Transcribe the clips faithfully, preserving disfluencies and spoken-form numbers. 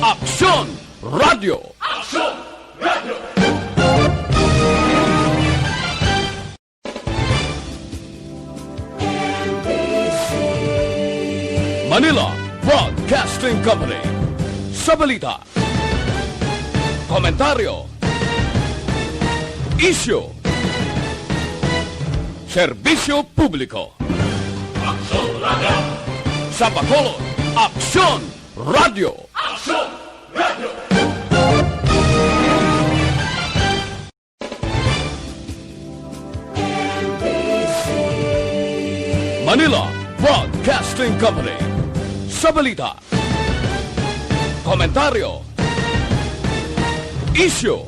Aksyon Radio. Manila Broadcasting Company. Sa balita, komentaryo, isyu, serbisyo publiko. Aksyon Radio. Sa Bacolod, Aksyon Radio. Aksyon Radio. Manila Broadcasting Company. Sa balita, komentaryo, isyu,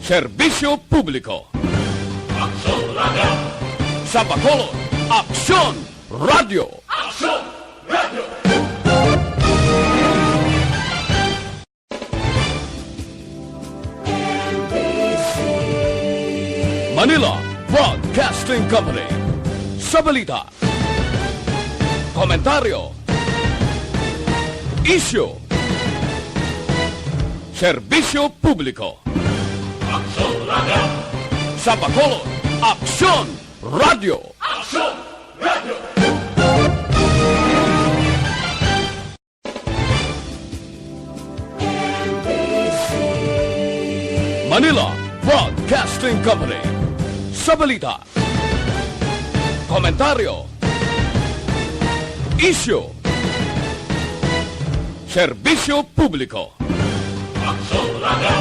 serbisyo publiko. Aksyon Radio. Sa Bacolod, Aksyon Radio. Aksyon Radio. Manila Broadcasting Company. Sa balita, komentaryo, isyu, serbisyo publiko. Aksyon Radio. Sa Bacolod, Aksyon Radio. Aksyon Radio. Manila Broadcasting Company. Sa balita, komentaryo, isyu, serbisyo publiko. Aksyon Radio.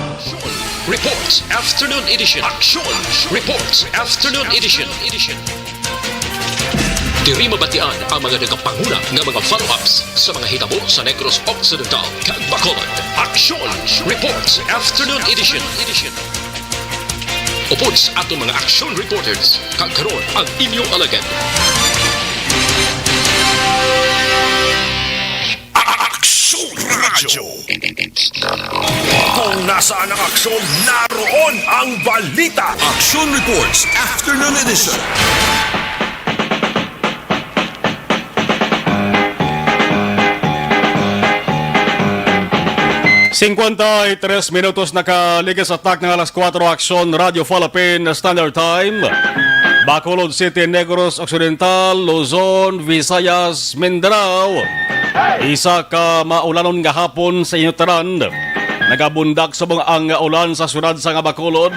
Reports Afternoon Edition. Aksyon Reports Afternoon Edition. Diri mabatian ang mga nagapanguna nga mga follow-ups sa mga hitabo sa Negros Occidental kag Bacolod. Aksyon Reports Afternoon Edition. Upod sa aton mga aksyon reporters, kag karon ang inyo alagad. Aksyon Radio. Kung nasaan ang aksyon, naroon ang balita. Action Reports Afternoon Edition. Singkwenta y tres minutos nakaligis sa takna nga alas kuwatro, Aksyon Radio Philippine Standard Time. Bacolod City, Negros Occidental, Luzon, Visayas, Mindanao. Isa ka maulanon nga hapon sa inyo tanan. Nagabundak subong ang ulan sa siyudad sang Bacolod,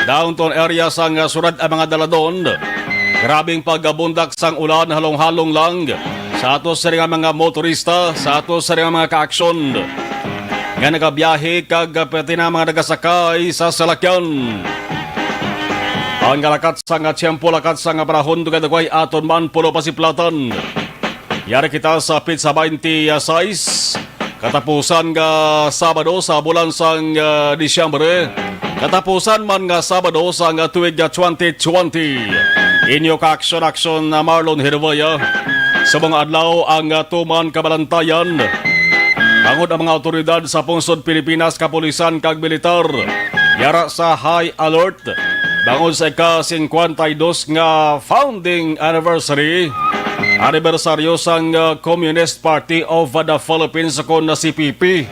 downtown area sang siyudad ang mga daladon. Grabing pagabundak sang ulan, halong-halong lang sa ato sini nga mga motorista, sa ato sini nga mga kaaksyon nga nagabiyahe kag pati na mga nagasakay sa salakyan. Ang lakat sang tiyempo, lakat sang panahon, dugay-dugay aton man pulo pasiplatan. Yari kita sa petsa twenty-six, katapusan nga Sabado sa bulan sang, ah, Disyembre, katapusan man nga Sabado sa nga tuig nga twenty twenty. Inyo ka-aksyon-aksyon na Marlon Hervaya. Sa mga adlaw ang, ah, tuman kabalantayan, bangod ang mga awtoridad sa pungsod Pilipinas, kapulisan kag militar yara sa high alert bangod sa ika-singkwenta y dos nga founding anniversary, anibersaryo sang, uh, Communist Party of the Philippines, kon na C P P.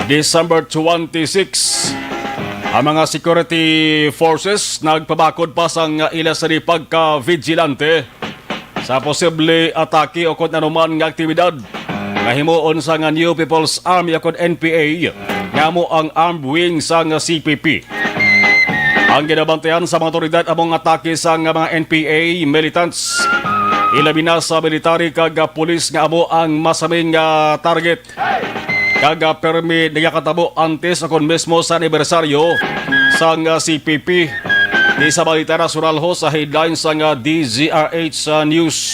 December twenty-six, ang mga security forces nagpabakod pa sang ila sini pagka-vigilante sa posible atake o kon anuman nga aktibidad nga himuon sang New People's Army o kon N P A, nga amo ang armed wing sang C P P. Ang ginabantayan sa mga awtoridad amo ang atake sang mga N P A militants, ilabi na sa military kag, ah, pulis nga amo ang masaming, ah, target. Kag, ah, permi nagakatabo antes o kon mismo sa anibersaryo sang, ah, C P P. Di sa balita nasyonal ho sa headline sang, ah, D Z R H, ah, News.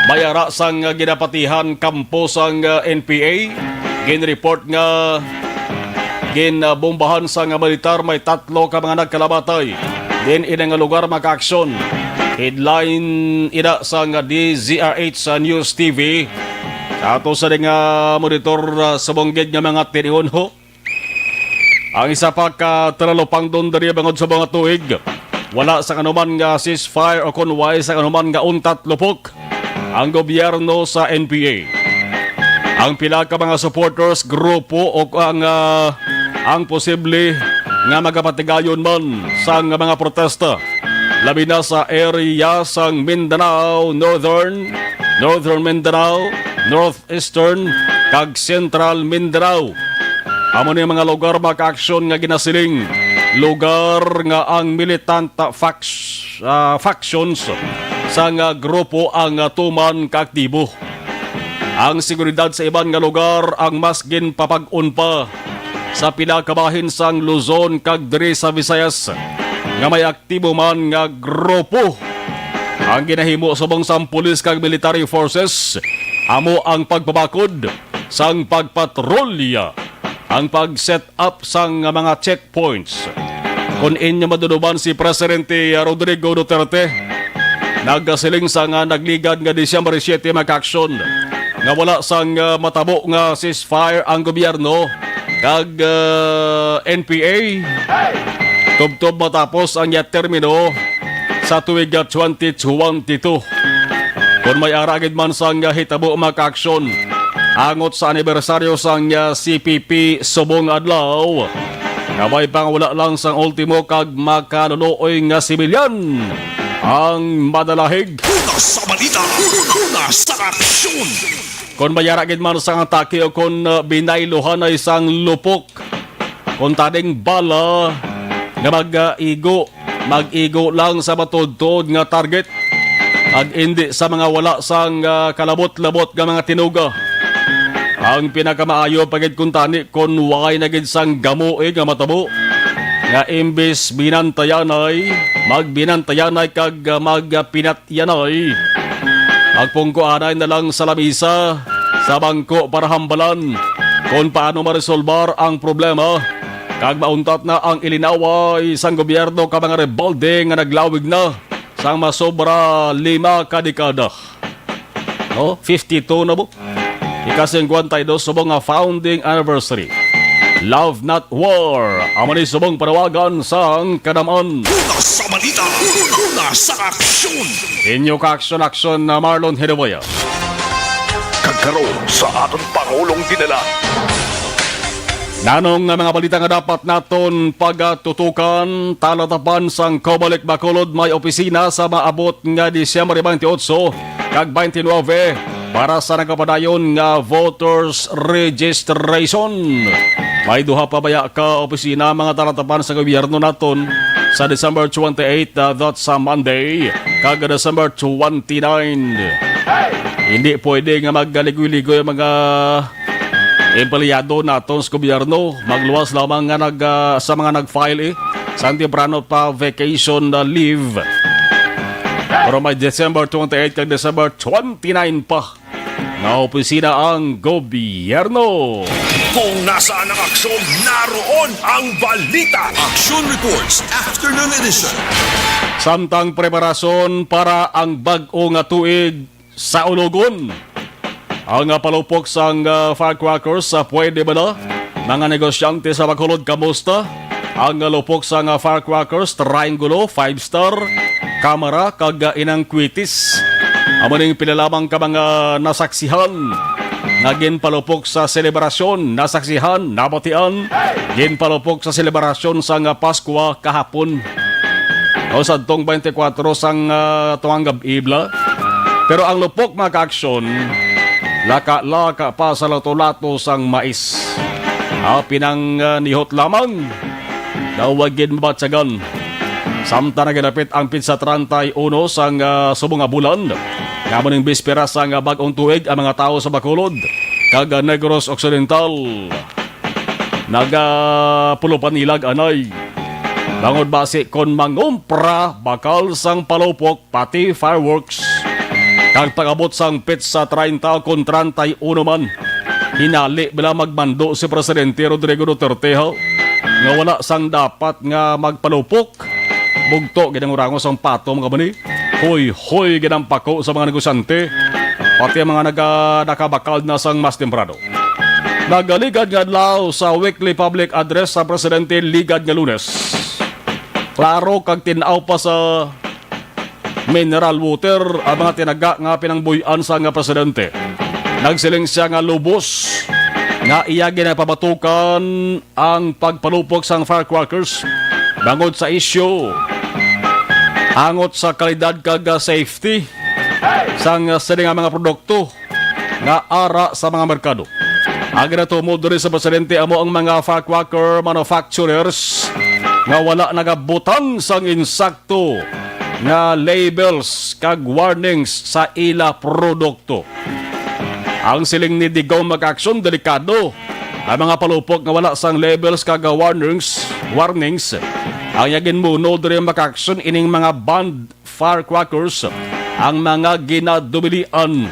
May ara sang, ah, ginapatihan kampo sang, ah, N P A. Ginreport nga ginbombahan sang, ah, militar may tatlo ka mga nagkalamatay. Din ina nga lugar makaaksyon. Headline ina sang D Z R H sa News T V. Sa ato sa nga monitor, ah, sa bunggid nga mga tinion ho. Ang isa pa ka talupangdon diri bangod sa mga tuig, wala sa anuman nga ceasefire o kon wala sa anuman nga untat lupok ang gobyerno sa N P A. ang pila ka mga supporters, grupo o ang, ah, ang posible nga magapatigayon man sang mga protesta, labi na sa area sang Mindanao, Northern, Northern Mindanao, Northeastern, kag Central Mindanao. Amo ni mga lugar, mga kaaksyon, nga ginasiling lugar nga ang militant fac- ah, factions sang, ah, grupo ang, ah, tuman kaaktibo. Ang seguridad sa iban nga lugar ang mas ginpapag-on pa sa pila ka bahin sang Luzon kag diri sa Visayas nga may aktibo man nga grupo. Ang ginahimo subong sang pulis kag military forces amo ang pagpabakod sang pagpatrolya, ang pag-set up sang mga checkpoints. Kon inyo maduduman si Presidente Rodrigo Duterte, nagasiling sa nga nagligad nga Disyembre siete, mga kaaksyon, nga wala sang, ah, matabo nga ceasefire ang gobyerno kag, ah, N P A tubtob matapos ang iya termino sa tuig, ah, twenty twenty-two. Kon may ara gid man sang, ah, hitabo, mga kaaksyon, angot sa anibersaryo sang, ah, C P P subong adlaw, nga may pangwala lang sang ultimo kag makaluluoy nga sibilyan ang madalahig. Una sa balita, una sa aksyon. Kon may ara gid man sang atake o kon, ah, binayluhan ay sang lupok, kon taning bala nga mag-igo, mag-igo lang sa matuodtuod nga target, ag indi sa mga wala sang, ah, kalabot-labot nga mga tinuga. Ang pinakamaayo pa gid kuntani kon way na gid sang gamoi nga matabo nga imbis binantayanay, magbinantayanay kag, ah, magpinat- yan ay magpungko anay na lang sa lamisa, sa bangko para hambalan kon paano maresolbar ang problema, kag mauntat na ang ilinaway sang gobyerno ka mga rebelde nga naglawig na sang masobra lima ka dekada. No? Fifty-two na, bo? Ika-singkwenta y dos subong nga founding anniversary. Love Not War, amo ni subong panawagan sang kadaman. Una sa balita, una sa aksyon. Inyo ka-aksyon-aksyon na Marlon Hidewayo. Kag karon sa aton Pangulong Dinala. Nanong nga mga balita nga dapat naton pagatutukan, talatapan sang Comelec Bacolod may opisina sa maabot nga Disyembre twenty-eight kag twenty-nine para sa nagapadayon nga voters registration. May duha pa baya ka opisina, mga talatapan sa gobyerno naton, sa December twenty-eight, uh, that's sa Monday, kag December twenty-nine. Hindi pwede nga magligoy-ligoy ang mga empleyado naton sa gobyerno, magluwas lamang nga nag, ah, sa mga nag-file, eh, sa temprano pa vacation na leave. Pero may December twenty-eight kag December twenty-nine pa nga opisina ang gobyerno. Kung nasaan ang aksyon, naroon ang balita. Action Reports, Afternoon Edition. Samtang preparasyon para ang bag-o nga tuig, sa Ulugon. Ang, ah, palupok sang, ah, firecrackers, ah, pwede ba na? Mga negosyante sa Bacolod, kamusta? Ang, ah, lupok sang, ah, firecrackers, triangulo, five star, kamera, kag, ah, inang kwitis. Amo ning pila lamang ka mga nasaksihan nga ginpalupok sa selebrasyon, nasaksihan, nabatian, ginpalupok sa selebrasyon sang, ah, Paskwa kahapon. O, sadtong twenty-four sang, ah, tuang gab-i bala. Pero ang lupok, mga kaaksyon, laka-laka pa sa lato-lato sang mais. Ah, pinang, ah, nihot lamang. Daw wa gid mabatyagan. Samtang nagadapit ang pitsa treinta y uno sang, ah, subong nga bulan, nga amo ning bispera sang, ah, bag-ong tuig, ang mga tawo sa Bacolod kag, ah, Negros Occidental nagapulupanilag anay. Bangod basi kon mangumpra bakal sang palupok pati fireworks. Kag pag-abot sang petsa treinta o kon treinta y uno man, hinali bala magmando si Presidente Rodrigo Duterte, ha, nga wala sang dapat nga magpalupok. Bugto gid ang urango sang pato, mga kabani. Hoy-hoy gid ang pako sa mga negosyante, pati ang mga naga-, nakabakal na sang mas temprano. Nagaligad nga adlaw sa weekly public address sa presidente, ligad nga Lunes. Klaro kag tin-aw pa sa mineral water ang mga tinaga nga pinangbuy-an sang presidente. Nagsiling siya nga lubos nga iya ginapabatukan ang pagpalupok sang firecrackers bangod sa isyu angot sa kalidad kag, ah, safety sang, ah, sini nga mga produkto nga ara sa mga merkado. Ang ginatumod diri sa presidente amo ang mga firecracker manufacturers nga wala nagabutang sang insakto nga labels kag warnings sa ila produkto. Ang siling ni Digong, mga kaaksyon, delikado ang mga palupok nga wala sang labels kag warnings, warnings. Ang iya ginmuno diri, mga kaaksyon, ining mga banned firecrackers, ang mga ginadubilian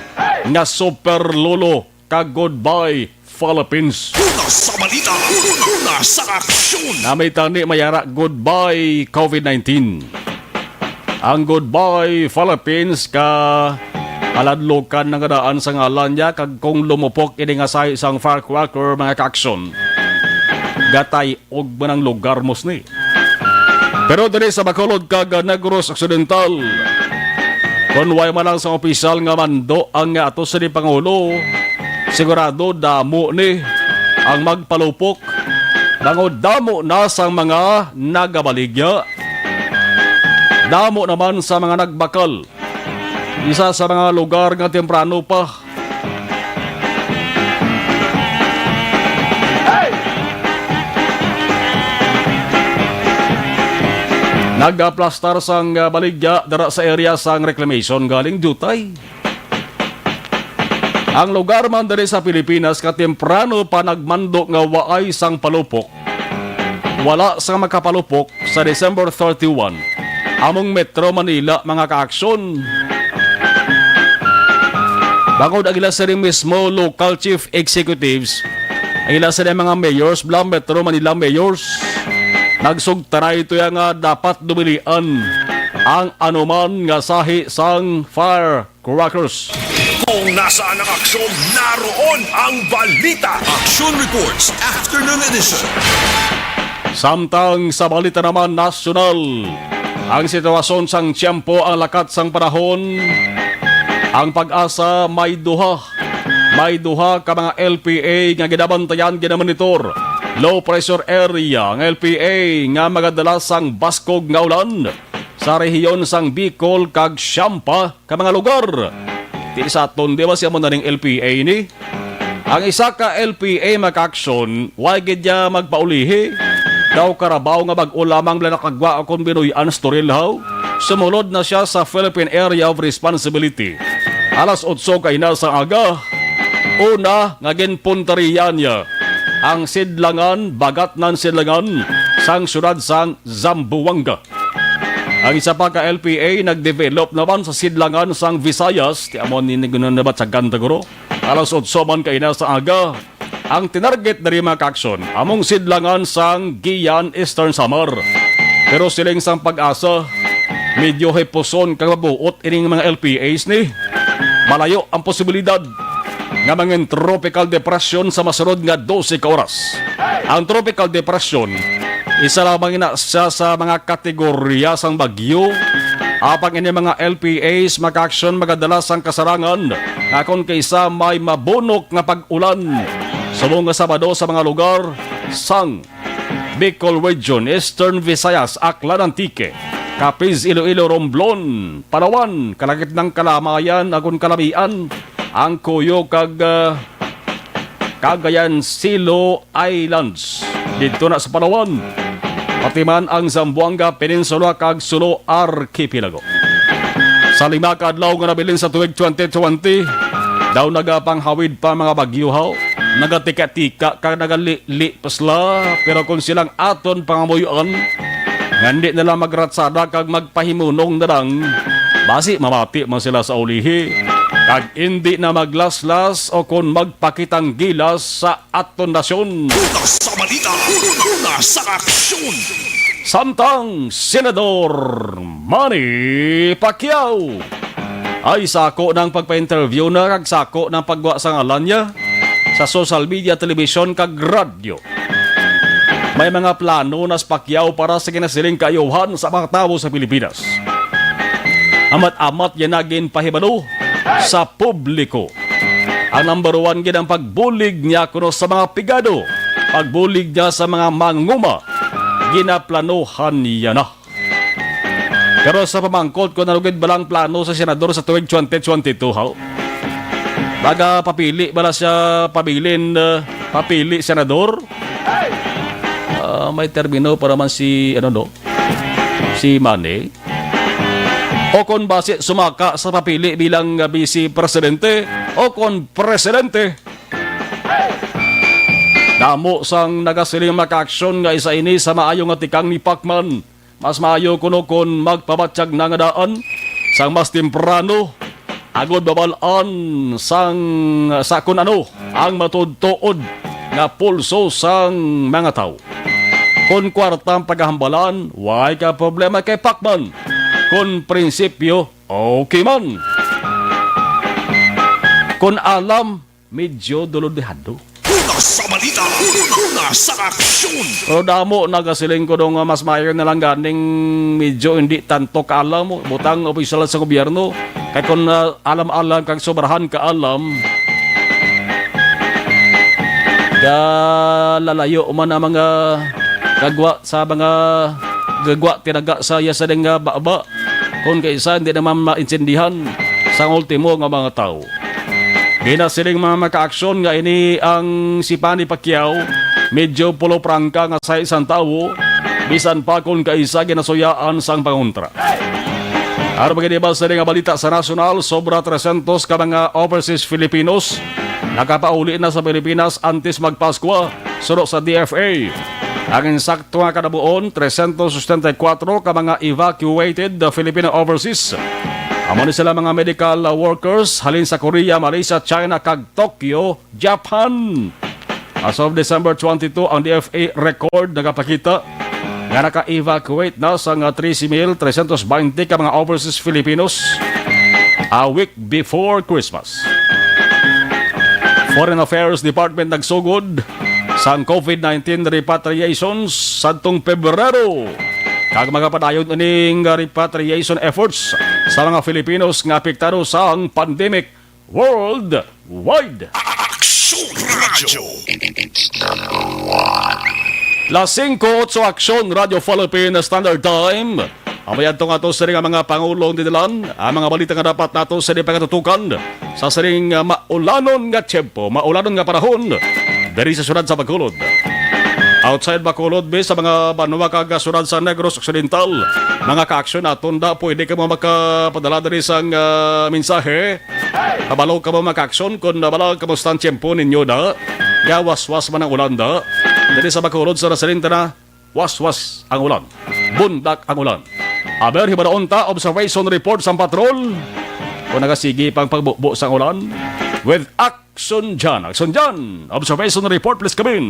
nga Super Lolo kag Goodbye Philippines. Una sa balita, una sa aksyon. Na may tani mayara, Goodbye COVID nineteen. Ang Goodbye Philippines ka kaladlokan na nga daan sa ngalan niya, kag kung lumupok ini nga sahi sang firecracker, mga kaaksyon, gatay og manang lugar mo sini. Pero diri sa Bacolod kag Negros Occidental, kon way man lang sa opisyal nga mando ang ato sini Pangulo, sigurado damo ni ang magpalupok. Bangod damo na sang mga nagabaligya, damo naman sa mga nagbakal. Isa sa mga lugar nga temprano pa nagaplastar sang, ah, baligya dara sa area sang reclamation galing diutay. Ang lugar man diri sa Pilipinas katemprano pa nagmando nga waay sang palupok. Wala sang makapalupok sa December thirty-one, among Metro Manila, mga kaaksyon. Bangod ang ila sini mismo local chief executives, ang ila sini mga mayors, bala Metro Manila mayors, nagsugtaray tuya nga dapat dumilian ang anuman nga sahi sang fire crackers. Kung nasaan ang aksyon, naroon ang balita. Action Reports, Afternoon Edition. Samtang sa balita naman nasyonal, ang sitwasyon sang tiyempo, ang lakat sang panahon, ang PAGASA may duha, may duha ka mga L P A nga ginabantayan, ginamonitor. Low pressure area ang L P A nga magadala sang baskog nga ulan sa rehiyon sang Bicol kag siyam pa ka mga lugar. Ti sa aton, di ba, siya mo na ning L P A ni? Ang isa ka L P A, mga kaaksyon, way gid niya magpaulihi. Daw karabaw nga bag-o lamang bala nakagwa akon binuy-an sa Toril, haw. Sumulod na siya sa Philippine Area of Responsibility. Alas otso kaina sa aga, una nga ginpuntariya niya ang sidlangan, Bagatnan Sidlangan, sang siyudad sang Zamboanga. Ang isa pa ka L P A nagdevelop naman sa sidlangan sang Visayas, ti amo ni nabatyagan ta guro. Alas otso man kaina sa aga, ang tinarget diri, mga kaaksyon, among sidlangan sang Guian, Eastern Samar. Pero siling sang PAGASA, medyo hipuson kag mabuot ining mga L P As ni. Malayo ang posibilidad nga mangin tropical depression sa masunod nga dose ka oras. Ang tropical depression, isa lamang ina siya sa mga kategorya sang bagyo. Apang ini mga L P As, mga kaaksyon, magadala sang kasarangan nga kon kaisa may mabunok nga pag-ulan subong nga Sabado sa mga lugar sang Bicol Region, Eastern Visayas, Aklan, Antique, Capiz, Iloilo, Romblon, Palawan, Kalagitnang Kalamayan, agon Kalamian, ang Cuyo kag, ah, Cagayan, Silo Islands, didto na sa Palawan, pati man ang Zamboanga Peninsula kag Sulu Archipelago. Sa lima ka adlaw nga nabilin sa tuig twenty twenty, daw nagapanghawid pa mga bagyo, haw. Nagatika-tika kag nagalili pa sila, pero kung silang aton pangamuyoan, nga hindi na lang magratsada kag magpahimunong na lang, basi mamati man sila sa ulihi, kag hindi na maglaslas o kon magpakitang gilas sa aton nasyon. Una sa balita, una sa aksyon. Samtang Senador Manny Pacquiao ay sako ng pagpa-interview na kag sako ng pagwa sa ngalan niya sa social media, telebisyon kag radyo. May mga plano na si Pacquiao para sa ginasiling kaayuhan sa mga tawo sa Pilipinas. Amat-amat yan na ginpahibalo sa publiko. Ang number one gid ang pagbulig niya kuno sa mga pigado, pagbulig niya sa mga manguma. Ginaplanohan niya na. Pero sa pamangkot kung ano gid ba lang plano sa senador sa tuig twenty twenty-two, haw? Baga papili bala siya, pabilin, uh, papili senador? Ah, may termino pa naman si, ano, no? Si Manny. O kon basi sumaka sa papili bilang, uh, vice presidente o kon presidente. Damo sang nagasiling mga kaaksyon nga isa ini sa maayo nga tikang ni Pacman. Mas maayo kuno kon magpabatyag na nga daan sang mas temprano, agod mabal-an sang, sa kun ano ang matuod-tuod nga pulso sang mga tawo. Kon kwarta ang pagkahambalan, way ka problema kay Pacman. Kon prinsipyo, okay man. Kon alam, medyo dulodihado. Una sa balita, una sa aksyon. Pero damo nagasiling ko dong, ah, mas maayo na lang ganing medyo hindi tanto kaalam mo. Butang opisyal sa gobyerno. Kay kung, ah, alam-alam kag sobrahan kaalam, kalalayo man ang mga gagwa sa mga gagwa tinaga sa iya sa ding, ah, baba. Kung kaisa, hindi naman maintindihan sa ultimo nga mga tao. Ginasiling mga makaaksyon nga ini ang si Manny Pacquiao, medyo pulong prangka nga sa isang tawo, bisan pa kon kaisa ginasuyaan sang pangontra. Aron maginiba sa nga balita sa nasyonal, sobra trescientos ka mga overseas Filipinos nakapauli na sa Pilipinas antes magpaskwa, suno sa D F A. Ang insakto nga kanabuon, trescientos sesenta y cuatro ka mga evacuated Filipino overseas. Amo ni sila mga medical workers halin sa Korea, Malaysia, China, kag Tokyo, Japan. As of December twenty-two, ang D F A record nagapakita nga naka-evacuate na sa nga trese mil trescientos baynte ka mga overseas Filipinos a week before Christmas. Foreign Affairs Department nagsugod sang COVID nineteen repatriations sadtong Pebrero, kag magapadayon ining repatriation efforts sa mga Filipinos nga apektado sang pandemic worldwide. Aksyon Radio. Las singko otso, Aksyon Radio Philippine Standard Time. Amay adto nga to sa mga pangulong didilan, ang mga balita nga dapat nato sa pagkatutukan sa sining, ah, maulanon nga tiyempo, maulanon nga panahon diri sa siyudad sa Bacolod. Outside Bacolod, be, sa mga banwa kag siyudad sa Negros Occidental, mga kaaksyon naton da, pwede kamo makapadala diri sang, ah, mensahe. Kabalo kamo mga kaaksyon kung nabala kamusta ang tiyempo ninyo da. Nga waswas man ang ulan da. Diri sa Bacolod sa nasiling ta na, waswas ang ulan. Bundak ang ulan. Aber, hibaon ta, observation report sang patrol. Kung nagasigi pang pagbubo sang ulan. With Action Jan. Action Jan, observation report, please come in.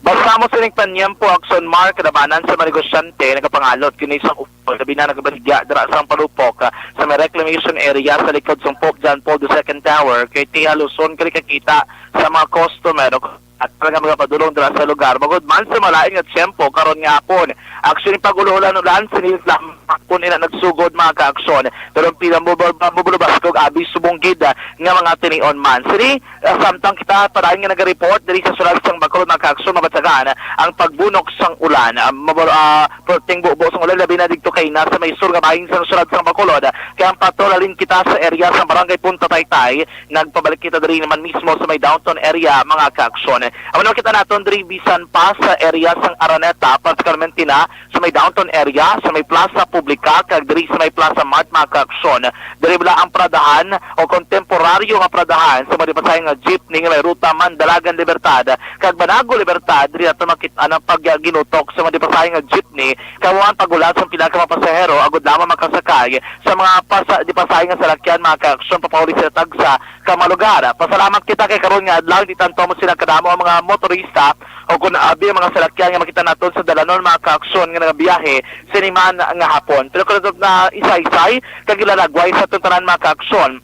Basta mo sining panyempo, Action Mark, kalabanan sa mga negosyante, nagapangalot kini sang ufol, labi na nagabaligya dira sa Palupok, ah, sa may reclamation area sa likod sang Pope John Paul the Second Tower, kay Tia Luzon, kay kakita sa mga customer at talaga magapadulong dira sa lugar. Magud man sa malain nga tiyempo karon nga hapon, actually, pag-ulan-ulan, sinilis lamang hapon ina nagsugod mga kaaksyon. Pero ang pila mo ba, mo ba baskog abi subong gid, ah, nga mga tinion man. Sini, ah, samtang kita pa rin nga naga-report diri sa siyudad sang Bacolod, mga kaaksyon, mabatyagan ang pagbunok sang ulan. Ah, mabal-, ah, perting bubo sang ulan, labi na didto kay nasa may sur nga bahin sang siyudad sang Bacolod. Kaya ang patrol halin kita sa area sang Barangay Punta Taytay, nagpabalik kita diri naman mismo sa may downtown area, mga kaaksyon. Amo na kita naton diri bisan pa sa area sang Araneta, particularmente na sa may downtown area, sa may Plaza Publica, kag diri sa may Plaza Mart, mga kaaksyon. Diri bala ang paradahan o kontemporaryo nga paradahan sa mga dipasahe nga jeepney nga may ruta man Dalagan Libertad kag Banago Libertad, diri nato makita ang pagginutok sa mga dipasahe nga jeepney, kay wala pag-ulat sa pila ka mga pasahero agud lamang makasakay sa mga pasa-, dipasahe nga salakyan, mga kaaksyon, papauli sila tagsa ka mga lugar. Pasalamat kita kay karon nga adlaw, di tanto mo sila kadamo ang mga motorista o kung abi ang mga salakyan nga makita naton sa dalanon, mga kaaksyon, nga nagabiyahe sini man nga hapon. Pero kung na isaysay kag ilalagway sa atong tanan, mga kaaksyon,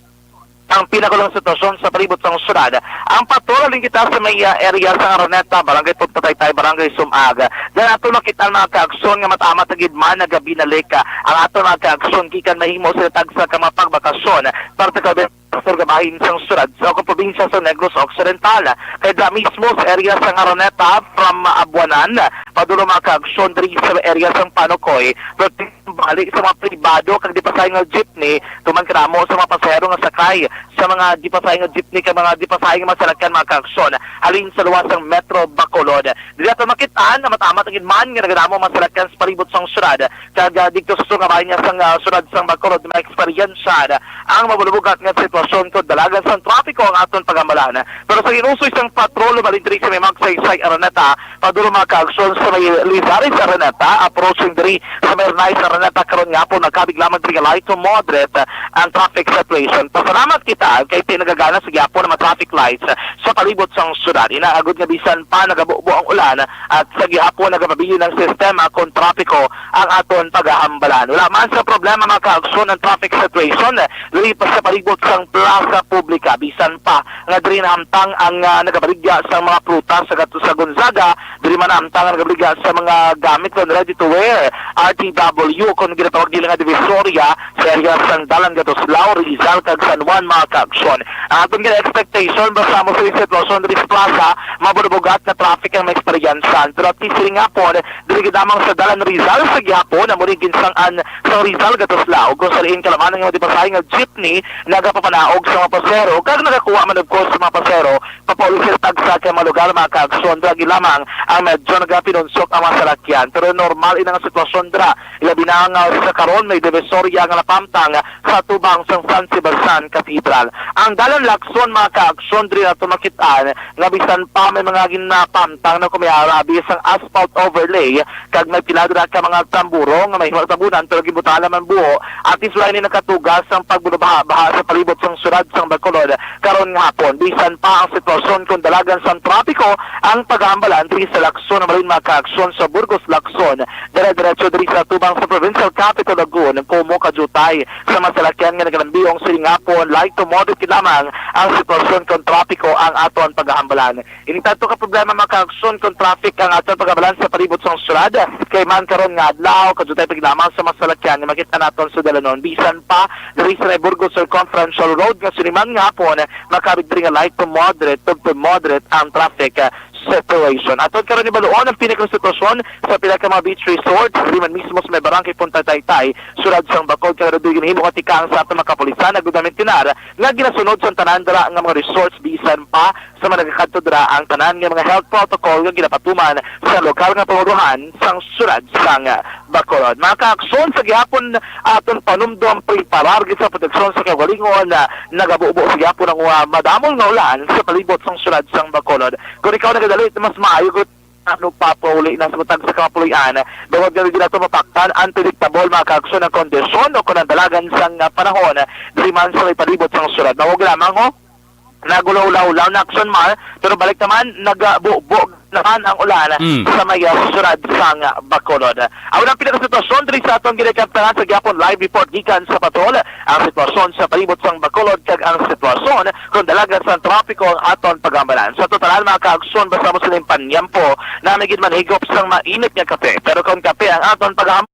Ang pinakaulahang sitwasyon sa palibot sang syudad. Ang patrol, halin kita sa may, ah, area sa Araneta, Barangay Punta Taytay, Barangay Sumag. Diyan ato makita ang mga kaaksyon nga matamat na gid man nga binalik, ah, ang ato mga kaaksyon gikan mahimo sila tagsa ka mga pagbakasyon, particularly sa sur nga bahin sang syudad sa probinsya sa Negros Occidental. Kay dira mismo sa area sang Araneta, from, ah, Abuanan, padulong mga kaaksyon diri sa area sang Panukoy, pero bali sa mga pribado kag di pa sa nga jeepney, tuman kanamo sa mga pasahero nga sakay sa mga di pa sa nga jeepney kag mga di pa sa nga mga salakyan, mga kaaksyon, halin sa luwas sang Metro Bacolod. Diri ato makit-an nga matamat ang man nga nagadamo mga salakyan sa palibot sang syudad, kag, ah, didto sa sur nga bahin sang, ah, syudad sang Bacolod, may eksperyensya ang mabunubugat nga sitwasyon kung dalagan sang trapiko ang aton paghambalan. Pero sa ginusoy sang patrol, halin diri sa may Magsaysay, Araneta, padulong mga kaaksyon sa may Lizares, Araneta, approaching diri sa may Nice, Araneta, karon nga po nagkabig lamang diri nga light to moderate, ah, ang traffic situation. Pasalamat kita kay pinagagana sa gihapon ang mga traffic lights, ah, sa palibot sang syudad. Inaagod nga bisan pa nagabubo ang ulan at sa gihapon nagapabilin ang sistema kon trapiko ang aton pagahambalan. Wala man sa problema, mga kaaksyon, ang traffic situation diri pa sa palibot sang Plaza Publica. Bisan pa nga diri nahamtang ang, ah, nagabaligya sang mga prutas sa Gat-, sa Gonzaga, diri man nahamtang ang nagabaligya sa mga gamit kon ready to wear, R T W, kon ginatawag nila nga Divisoria, sa area sang Dalan Gatuslao, Rizal, kag San Juan, mga kaaksyon. Ang aton gina expectation, basta mo sa sitwasyon diri sa plaza, mabunubugat na traffic ang maeksperiensan. Pero at least, siling nga po, diri gid lamang sa Dalan Rizal sa gihapon, amo ni ginsang-an sa Rizal Gatuslao, kung sa diin kalaman ang mga di pasahe nga jeepney nagapapanaog sa mga pasero, kag nagakuha man, of course, sa mga pasero, papauli sila tagsa kay mga lugar, mga kaaksyon, dira gid lamang ang medyo nagapinunsok ang mga salakyan. Pero normal ina nga sitwasyon dira, ilabi na nga sa karon may Divisoria nga napamtang sa tubang sang San Sebastian Cathedral. Ang Dalan Lacson, mga kaaksyon, diri nato makit-an nga bisan pa may mga ginapamtang na kumiarabi sang asphalt overlay, kag may pila dira ka mga tamburo nga may himang tabunan, pero gibutala man buo, at least wala ini nakatuga sang pagbunubaha-baha sa palibot sang syudad sang Bacolod karon nga hapon. Bisan pa ang sitwasyon kung dalagan sang trapiko ang pagahambalan diri sa Lacson, ang malin mga kaaksyon sa Burgos Lacson, dire-diretso diri sa tubang sa Provincial Capitol Lagoon, kumo kajutay sa mga salakyan nga nagalambiong siling nga po light to moderate lamang ang sitwasyon kung trapiko ang aton pagahambalan. Ini tanto ka problema, mga kaaksyon, kung traffic ang aton pagabalan sa palibot sang syudad. Kay man karon nga adlaw, kajutay pa gid lamang sa mga salakyan nga makita naton sa dalanon. Bisan pa diri sa may Burgos Circumferential Road nga siniman nga hapon, makabig diri nga light to moderate, to, to moderate ang traffic, ah, situation. Aton karon ibaluon ang pinaka sitwasyon sa pila ka mga beach resort, diri man mismo sa may barangay Punta Taytay, syudad sang Bacolod, kay diri ginahimo nga tikang sa aton mga kapulisan, nagdudamit tinar nga ginasunod sang tanan dira nga mga resorts, bisan pa sa mga nagakadto dira ang tanan nga mga health protocol nga ginapatuman sa lokal nga pangulohan sang syudad sang Bacolod. Mga kaaksyon, sa gihapon aton panumdom, preparar gid sa proteksyon sa kaugalingon, ah, nagabubo sa gihapon ang, ah, madamol nga ulan sa palibot sang syudad sang Bacolod. Kung ikaw nagadali, mas maayo gud ano pa pauli na sa matag sa kamapulian. Bangod nga gid nato mapaktan, unpredictable, mga kaaksyon, ang kondisyon o kon ang dalagan sang, ah, panahon diri man sa may palibot sang syudad. Mao lamang, oh. Nagulaw-ulaw na Aksyon Mar, pero balik naman, nagabubo naman ang ulan Mm. sa may, ah, syudad sang Bacolod. Aw, ang pinakasitwasyon diri sa aton ginakampihan sa gihapon live report gikan sa patrol. Ang sitwasyon sa palibot sang Bacolod kag ang sitwasyon kung dalagan sang trapiko ang aton paghambalan. Sa totalan, mga kaaksyon, basta mo sining panyampo, nami gid man higop sang mainit nga kape. Pero kung kape ang aton paghambalan,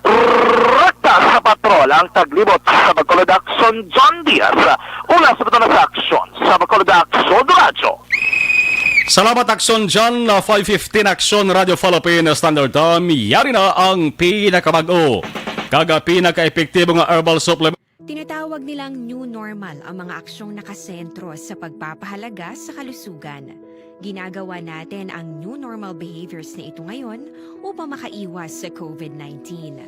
Rekta sa patrol ang taglibot sa Bacolod Aksyon, John Diaz. Una sa patrol sa Aksyon sa Bacolod Aksyon Radyo. Salamat, Aksyon John. Uh, five fifteen Aksyon Radyo Philippine Standard Time. Yari na ang pinakabag-o kag, uh, pinaka-epektibo nga herbal supplement. Tinatawag nilang new normal ang mga aksyong nakasentro sa pagpapahalaga sa kalusugan. Ginagawa natin ang new normal behaviors na ito ngayon upang makaiwas sa COVID nineteen.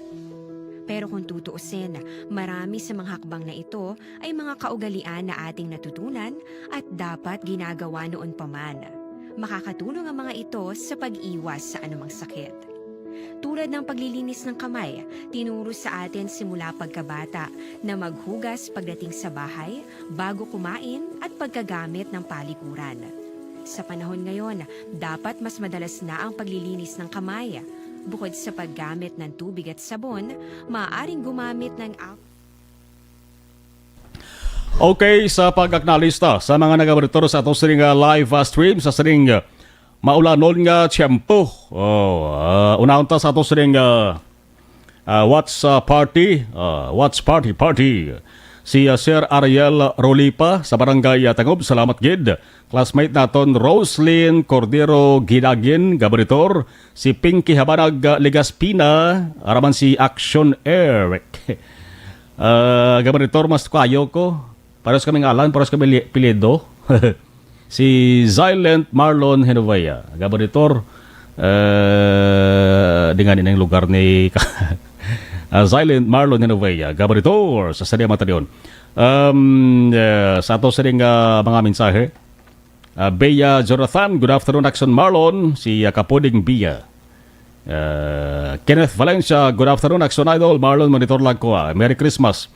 Pero kung tutuusin, marami sa mga hakbang na ito ay mga kaugalian na ating natutunan at dapat ginagawa noon pa man. Makakatulong ang mga ito sa pag-iwas sa anumang sakit. Tulad ng paglilinis ng kamay, tinuro sa atin simula pagkabata na maghugas pagdating sa bahay, bago kumain, at pagkagamit ng palikuran. Sa panahon ngayon, dapat mas madalas na ang paglilinis ng kamay. Bukod sa paggamit ng tubig at sabon, maaaring gumamit ng al- Okay, sa pag-acknowledge ta sa mga nagabaritor sa ato sining, ah, live, ah, stream sa sining, ah, maulanon nga tiyempo. Oh, ah, unahon ta sa ato sining, ah, ah, watch, ah, party, ah, watch party, party. Si, ah, Sir Ariel Rolipa sa Barangay, ah, Tangob, salamat gid. Classmate naton Roslyn Cordero Gidagin, gabaritor. Si Pinky Habanag, ah, Legaspina, araman si Action Eric. Ah, gabaritor, mas kayo ko. Pares kami ngalan, pares kami li- apelyido. Si Silent Marlon Genovea, gabaritor. Eh, di nga ni nang lugar ni ah, Silent Marlon Genovea, gabaritor sa Sadya Matalion. Um, eh, sa ato sining, ah, mga mensahe, ah, Bea Jonathan, good afternoon, Action Marlon. Si, ah, Kapuding Bia. Uh, Kenneth Valencia, good afternoon, Action Idol. Marlon, monitor lang ko, ah. Merry Christmas.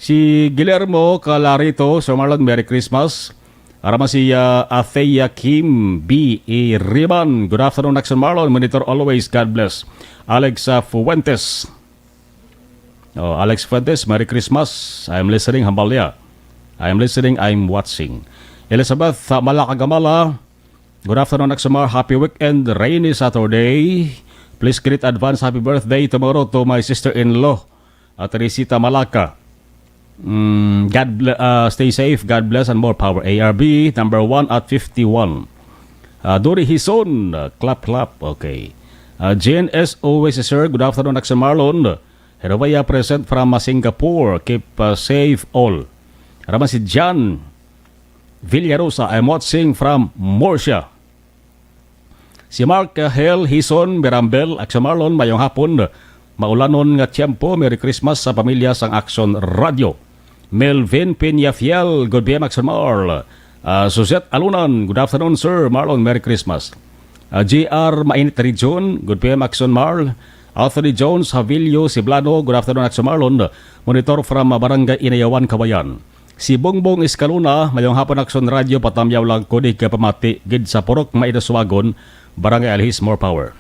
Si Guillermo Calarito, Sir Marlon, Merry Christmas. Araman si, ah, Athea Kim B. E. Riban, good afternoon, Action Marlon. Monitor always. God bless. Alex, ah, Fuentes. Oh, Alex Fuentes, Merry Christmas. I'm listening, hambal niya. I'm listening, I'm watching. Elizabeth, ah, Malaka Gamala, good afternoon, Action Mar. Happy weekend, rainy Saturday. Please greet advance happy birthday tomorrow to my sister-in-law, uh, Teresita Malaka. Mm, God bl- uh, stay safe, God bless, and more power. A R B, number one at fifty-one. Uh, Dori Hison, uh, clap clap, okay. Uh, Jane S. Always, sir, good afternoon, Action Marlon. Herobaya present from, uh, Singapore. Keep, uh, safe all. Araman si John Villarosa, I'm watching from Murcia. Si Mark, uh, Hel Hison Mirambel, Action Marlon, mayong hapon. Maulanon nga tiyempo, Merry Christmas sa pamilya sang Action Radio. Melvin Peñafiel, good P M, Action Marl. Uh, Suzette Alunan, good afternoon, Sir Marlon, Merry Christmas. Uh, J R Mainit Region, good P M, Action Marl. Anthony Jones Havilio Siblano, good afternoon, Action Marlon. Monitor from, uh, Barangay Inayawan, Kawayan. Si Bongbong Escalona, mayong hapon, Action Radio, patamyaw lang ko di ka pamati gid sa Purok Maidaswagon, Barangay Alhis, more power.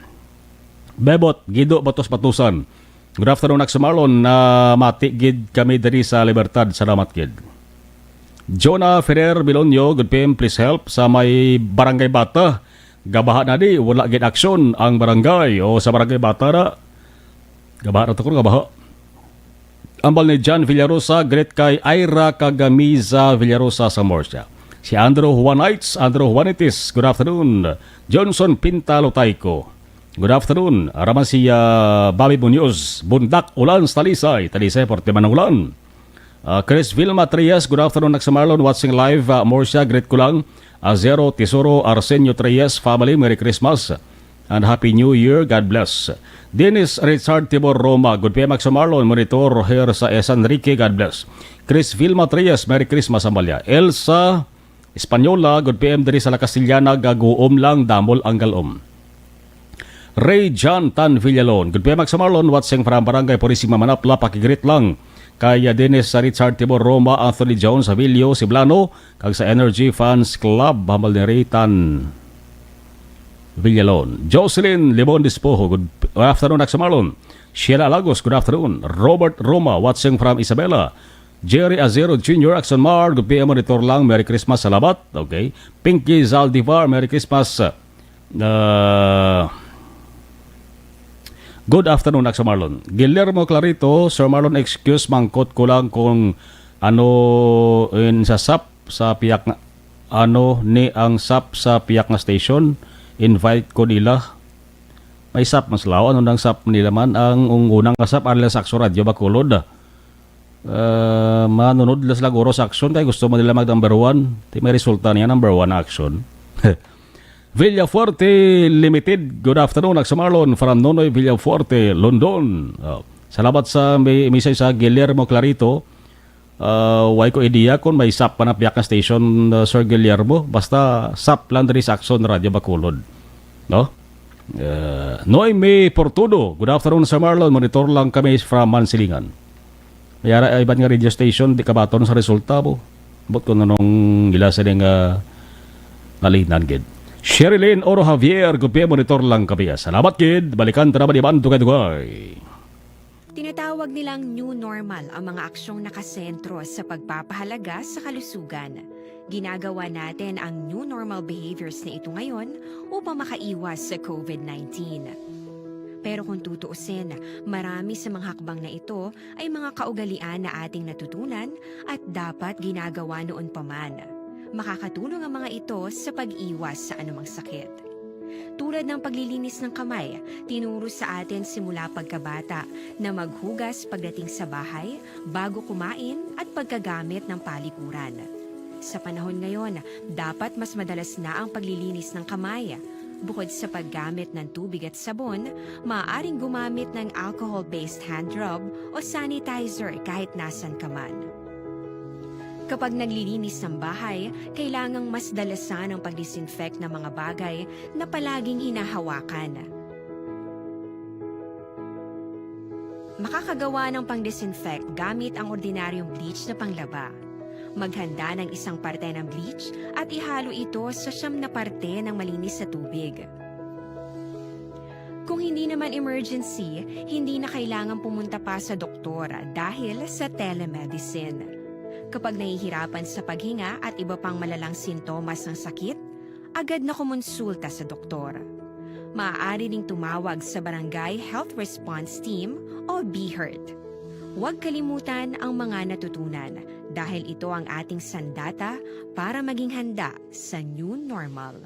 Bebot, Gido Batos Batusan. Good afternoon, Action Marlon. Na mati gid kami diri sa Libertad. Salamat gid. Jonah Ferrer Bilonyo, good P M, please help sa may Barangay Bata. Gabaha na di, wala gid aksyon ang barangay o sa Barangay Bata na. Gabaha na to, gabaha. Ambal ni John Villarosa, greet kay Ira Kagamiza Villarosa sa Murcia. Si Andrew Juanites, Andrew Juanites, good afternoon. Johnson Pinta Lotayco, good afternoon. Araman si, ah, Bobby Munoz, Bundak, Ulan, sa Talisay. Talisay, porte man ang ulan. Ah, Chris Vilma Trias, good afternoon, Action Marlon, watching live, ah, Murcia, greet ko lang. Azero Tesoro, Arsenio Trias family, Merry Christmas and Happy New Year, God bless. Dennis Richard Tibor Roma, good P M, Action Marlon, monitor here sa S. Enrique, God bless. Chris Vilma Trias, Merry Christmas, Amalia. Elsa Española, good P M diri sa La Castellana, gaguom lang, damol ang galom. Ray John Tan Villalon, good P M, Action Marlon, watching from Barangay Purisima, Manapla, pakigreet lang kay, uh, Dennis, uh, Richard Tibor Roma, Anthony Jones Avilio Siblano, kag sa Energy Fans Club, hambal ni Ray Tan Villalon. Jocelyn Limon Dispojo, good afternoon, Action Marlon. Sheila Lagos, good afternoon. Robert Roma, watching from Isabela. Jerry Azero Junior, Action Mar, good P M, monitor lang. Merry Christmas, salamat. Okay. Pinky Zaldivar, Merry Christmas. Uh, good afternoon, Action Marlon. Guillermo Clarito, Sir Marlon, excuse, mangkot ko lang kung ano in sa sap sa piyak nga, ano ni ang sap sa piyak nga station. Invite ko nila. May sap mas law. Ano nang sap nila man? Ang unang nga sap, arila sa Action Radio, Bacolod. Ah, manunod la sila guro sa Action kay gusto man nila mag number one. Di may resulta niya, number one na Action. Villafuerte Limited, good afternoon, Action Marlon, from Nonoy Villafuerte, London. Oh, salamat sa mi- message sa Guillermo Clarito. Ah, way ko idea kung may sap pa na piyak nga station, ah, Sir Guillermo. Basta sap lang diri sa Aksyon Radyo Bacolod. No? Ah, Noemi Portudo, good afternoon, Sir Marlon. Monitor lang kami from Mansilingan. May ara iban nga radio station, di kabaton sa resulta mo. Ambot kung anong ila sini nga nalinan gid. Sherilyn Oro Javier, good P M, monitor lang kami. Salamat gid. Balikan ta naman iban dugay-dugay. Tinatawag nilang new normal ang mga aksyong nakasentro sa pagpapahalaga sa kalusugan. Ginagawa natin ang new normal behaviors na ito ngayon upang makaiwas sa COVID nineteen. Pero kung tutuusin, marami sa mga hakbang na ito ay mga kaugalian na ating natutunan at dapat ginagawa noon pa man. Makakatulong ang mga ito sa pag-iwas sa anumang sakit. Tulad ng paglilinis ng kamay, tinuro sa atin simula pagkabata na maghugas pagdating sa bahay, bago kumain, at pagkagamit ng palikuran. Sa panahon ngayon, dapat mas madalas na ang paglilinis ng kamay. Bukod sa paggamit ng tubig at sabon, maaaring gumamit ng alcohol-based hand rub o sanitizer kahit nasan ka man. Kapag naglilinis ng bahay, kailangang mas dalasan ang pag-disinfect ng mga bagay na palaging hinahawakan. Makakagawa ng pang-disinfect gamit ang ordinaryong bleach na panglaba. Maghanda ng isang parte ng bleach at ihalo ito sa siyam na parte ng malinis na tubig. Kung hindi naman emergency, hindi na kailangan pumunta pa sa doktor dahil sa telemedicine. Kapag nahihirapan sa paghinga at iba pang malalang sintomas ng sakit, agad na kumonsulta sa doktor. Maaari ding tumawag sa Barangay Health Response Team o BHERT. Huwag kalimutan ang mga natutunan dahil ito ang ating sandata para maging handa sa new normal.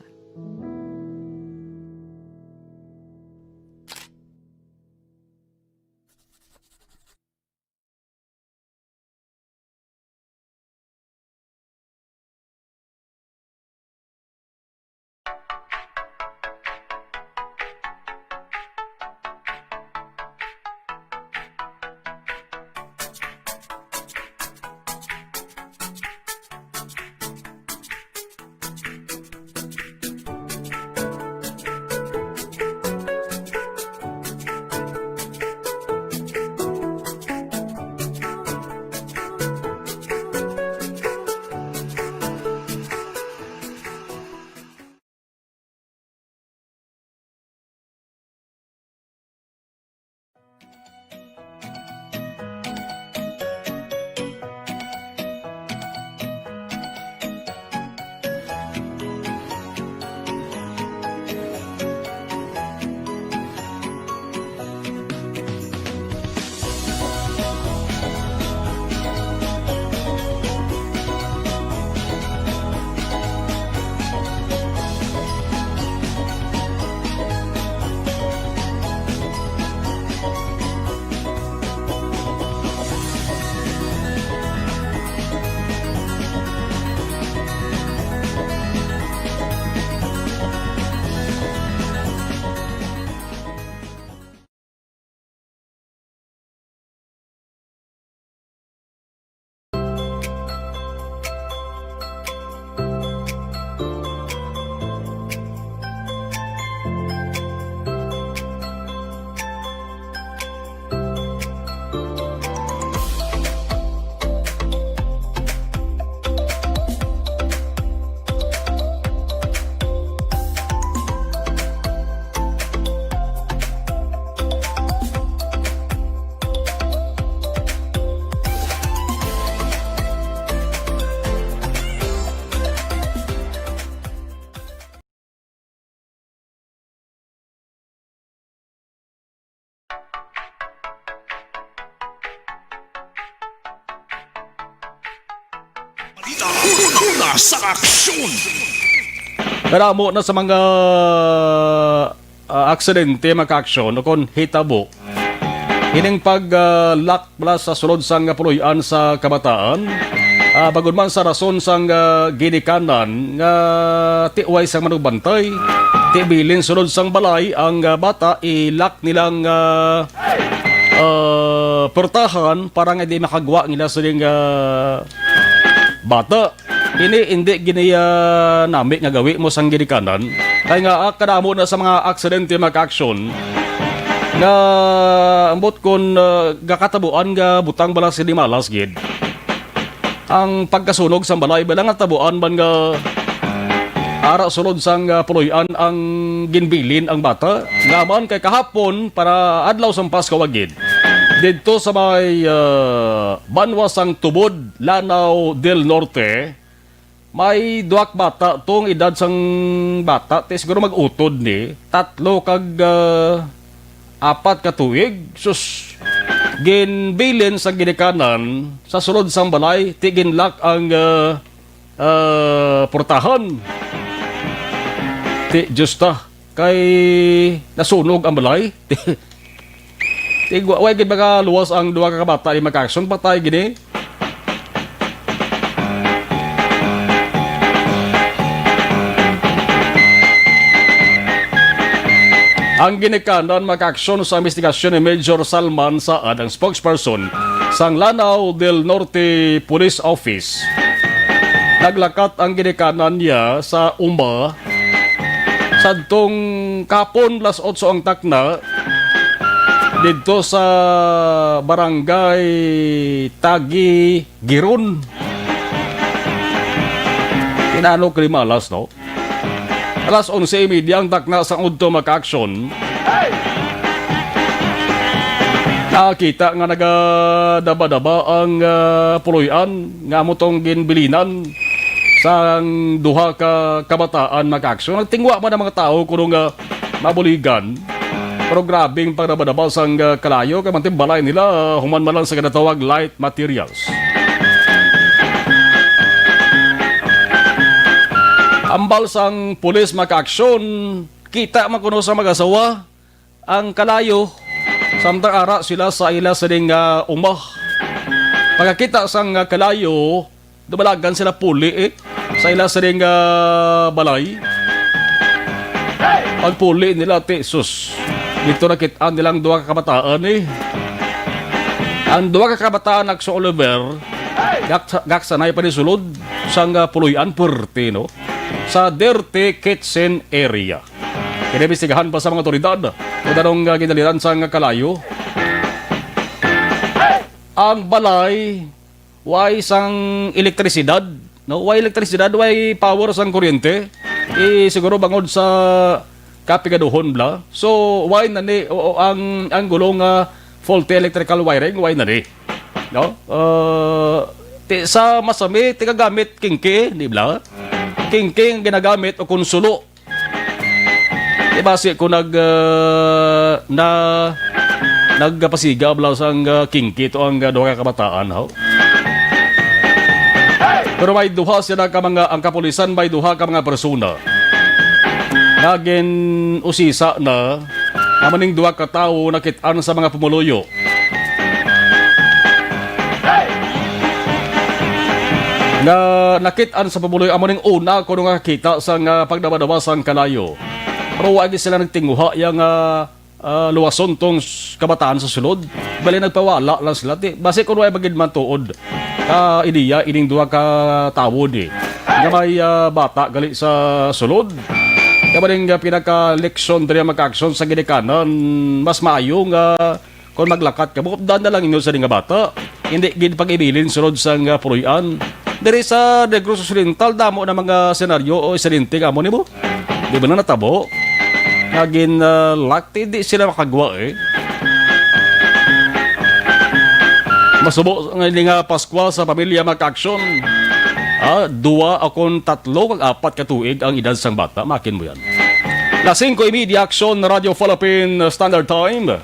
Balita, una sa aksyon. Karamo na sa mga, ah, aksidente, mga ka-aksyon, o kon hitabo. Ining pag, ah, lock bala sa sulod sang puloy-an sa kabataan, ah, bangod man sa rason sang, ah, ginikanan nga tiway sang manugbantay, ti bilin sulod sang balay ang, ah, bata, i-lock nilang, ah, ah, portahan para nga di makagwa nila sining, ah, bata. Ini hindi gini, ah, nami nga gawi mo sang ginikanan. Kay nga, ah, kadamo na sa mga aksidente, mga ka-aksyon, nga ambot kon, ah, gakatabuan nga butang bala sini malas gid ang pagkasunog sang balay, bala nga tabuan man nga ara sulod sang, ah, puloy-an ang ginbilin ang bata. Nga man kay kahapon, para adlaw sang Pasko gid, didto sa may, ah, banwa sang Tubod, Lanao del Norte, may duha ka bata, tong edad sang bata ti siguro mag-utod ni, tatlo kag, ah, apat ka tuig. Sus, ginbilin sa ginikanan sa sulod sang balay, ti ginlock ang, ah, ah, portahan. Ti, Diyos ta, kay nasunog ang balay. Ti, wa-, way gid makaluwas ang duha ka kabata ni, mga ka-aksyon, patay gini. Ang ginikanan, mga ka-aksyon, sa investigasyon ni Major Salman Saad, ang spokesperson sang Lanao del Norte Police Office. Naglakat ang ginikanan niya sa uma sadtong kapon, las otso ang takna, didto sa barangay Tagi Giron. Kinano kalimalas, no? Alas onse y media ang takna sang udto, mga ka-aksyon. Nakita nga nagadaba-daba ang, ah, puloy-an nga amo tong ginbilinan sang duha ka kabataan, mga ka-aksyon. Nagtingwa man ang mga tawo kuno nga mabuligan. Pero grabing pagdabadaba sang, ah, kalayo, kay manti balay nila, ah, human man lang sa ginatawag light materials. Ambal sang pulis, mga ka-aksyon, kita man kuno sa mag-asawa ang kalayo, samtang ara sila sa ila sining, ah, uma. Pagkakita sang, ah, kalayo, dumalagan sila puli, eh, sa ila sining, ah, balay. Pagpuli nila, ti, sus, dito nakit-an nilang duha ka kabataan, eh. Ang duha ka kabataan, Akso Oliver, gak-, gaksanay pa ni sulod sang, ah, puloy-an, puwerte, no? Sa dirty kitchen area. Kinaimbestigahan pa sa mga otoridad kung anong, ah, ginaliran sang kalayo. Ang balay, way sang elektrisidad, no? Way elektrisidad, way power sang kuryente. Eh, siguro bangod sa kapigaduhon bala. So, way na ni, o, o, ang, ang gulong, ah, faulty electrical wiring, way na ni. No? Ah, ti-, sa masami, tigagamit kingki, di bala? Kingki ang ginagamit o konsulo. Di basi ko nag, ah, na, nagpasiga bala sang, ah, kingki to ang, ah, duha ka kabataan, ho? Pero may duha sila ka mga, ang kapulisan may duha ka mga persona nga gin-usisa na, amo ning duha ka tawo nakit-an sa mga pumuluyo. Nga nakit-an sa pumuluyo, amo ning una kuno nga kakita sang, ah, pagdabadaba sang kalayo. Pero wa gid sila nagtinguha ya nga, ah, luwason tong s-, kabataan sa sulod. Bali, nagpawala lang sila. Ti, basi kung way bagid man tuod ka ideya ining duha ka tawo ni nga may, ah, bata gali sa sulod. Kaya ba ning, ah, pinaka-leksyon diri ang magka-aksyon sa ginikanan, mas maayo nga kung maglakat ka, bukdan na lang inyo sa nga bata. Hindi gid pag-ibilin sulod sang, ah, puloy-an. Diri sa Negros Occidental, damo na mga senaryo o insidente nga amo nimo. Di ba na natabo? Nga gin, ah, lock, di sila makagwa, eh. Masubo nga ini nga Paskwa sa pamilya, magka-aksyon. Ah, dua o kon tatlo kag apat ka tuig ang edad sang bata, makin mo yan. Las singko y media, Aksyon, Radyo Philippine Standard Time.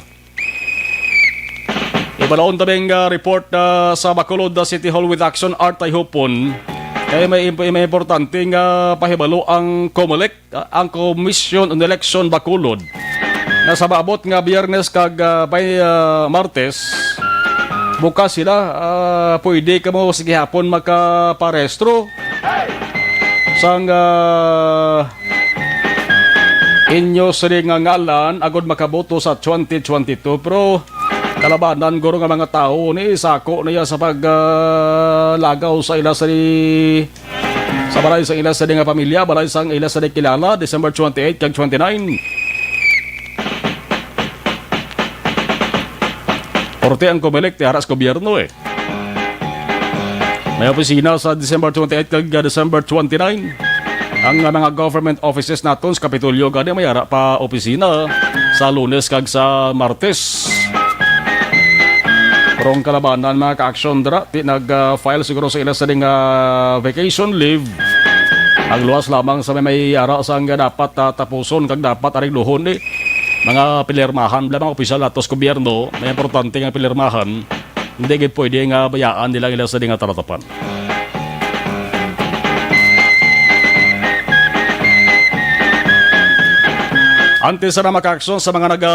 Ibalaon ta bing, ah, report, ah, sa Bacolod, ah, City Hall with Action, Art Tayhupon. Kay may imp-, may importante nga pahibalo ang COMELEC, ah, ang Commission on Election Bacolod. Na sa maabot nga Biyernes kag, ah, bay, ah, Martes, bukas sila, ah, pwede kamo sa gihapon makaparehistro sang, ah, inyo sini nga ngalan agud makaboto sa twenty twenty-two. Pero kalabanan guro nga mga tawo ni sako niya sa pag, ah, lagaw sa ila sa di, sa balay sa ila sa di nga pamilya, balay sang ila sa di kilala, December twenty-eight kag twenty-nine. Korte ang Comelec, ti ara sa gobyerno, eh. May opisina sa December twenty-eight kag December twenty-nine. Ang, uh, mga government offices naton sa Kapitolyo gani may ara pa opisina sa Lunes kag sa Martes. Pero ang kalabanan, mga ka-aksyon, dira, ti nag, uh, file siguro sa ila sa ding, uh, vacation leave. Ang luwas lamang sa may, may ara sang dapat, uh, tapuson kag dapat arigluhon ni mga pinirmahan, mga opisyal nato sa gobyerno, may importante nga pinirmahan. Hindi gid pwede nga bayaan nila ang ila sa di nga talatapan. Antes sa mga ka-aksyon sa mga naga,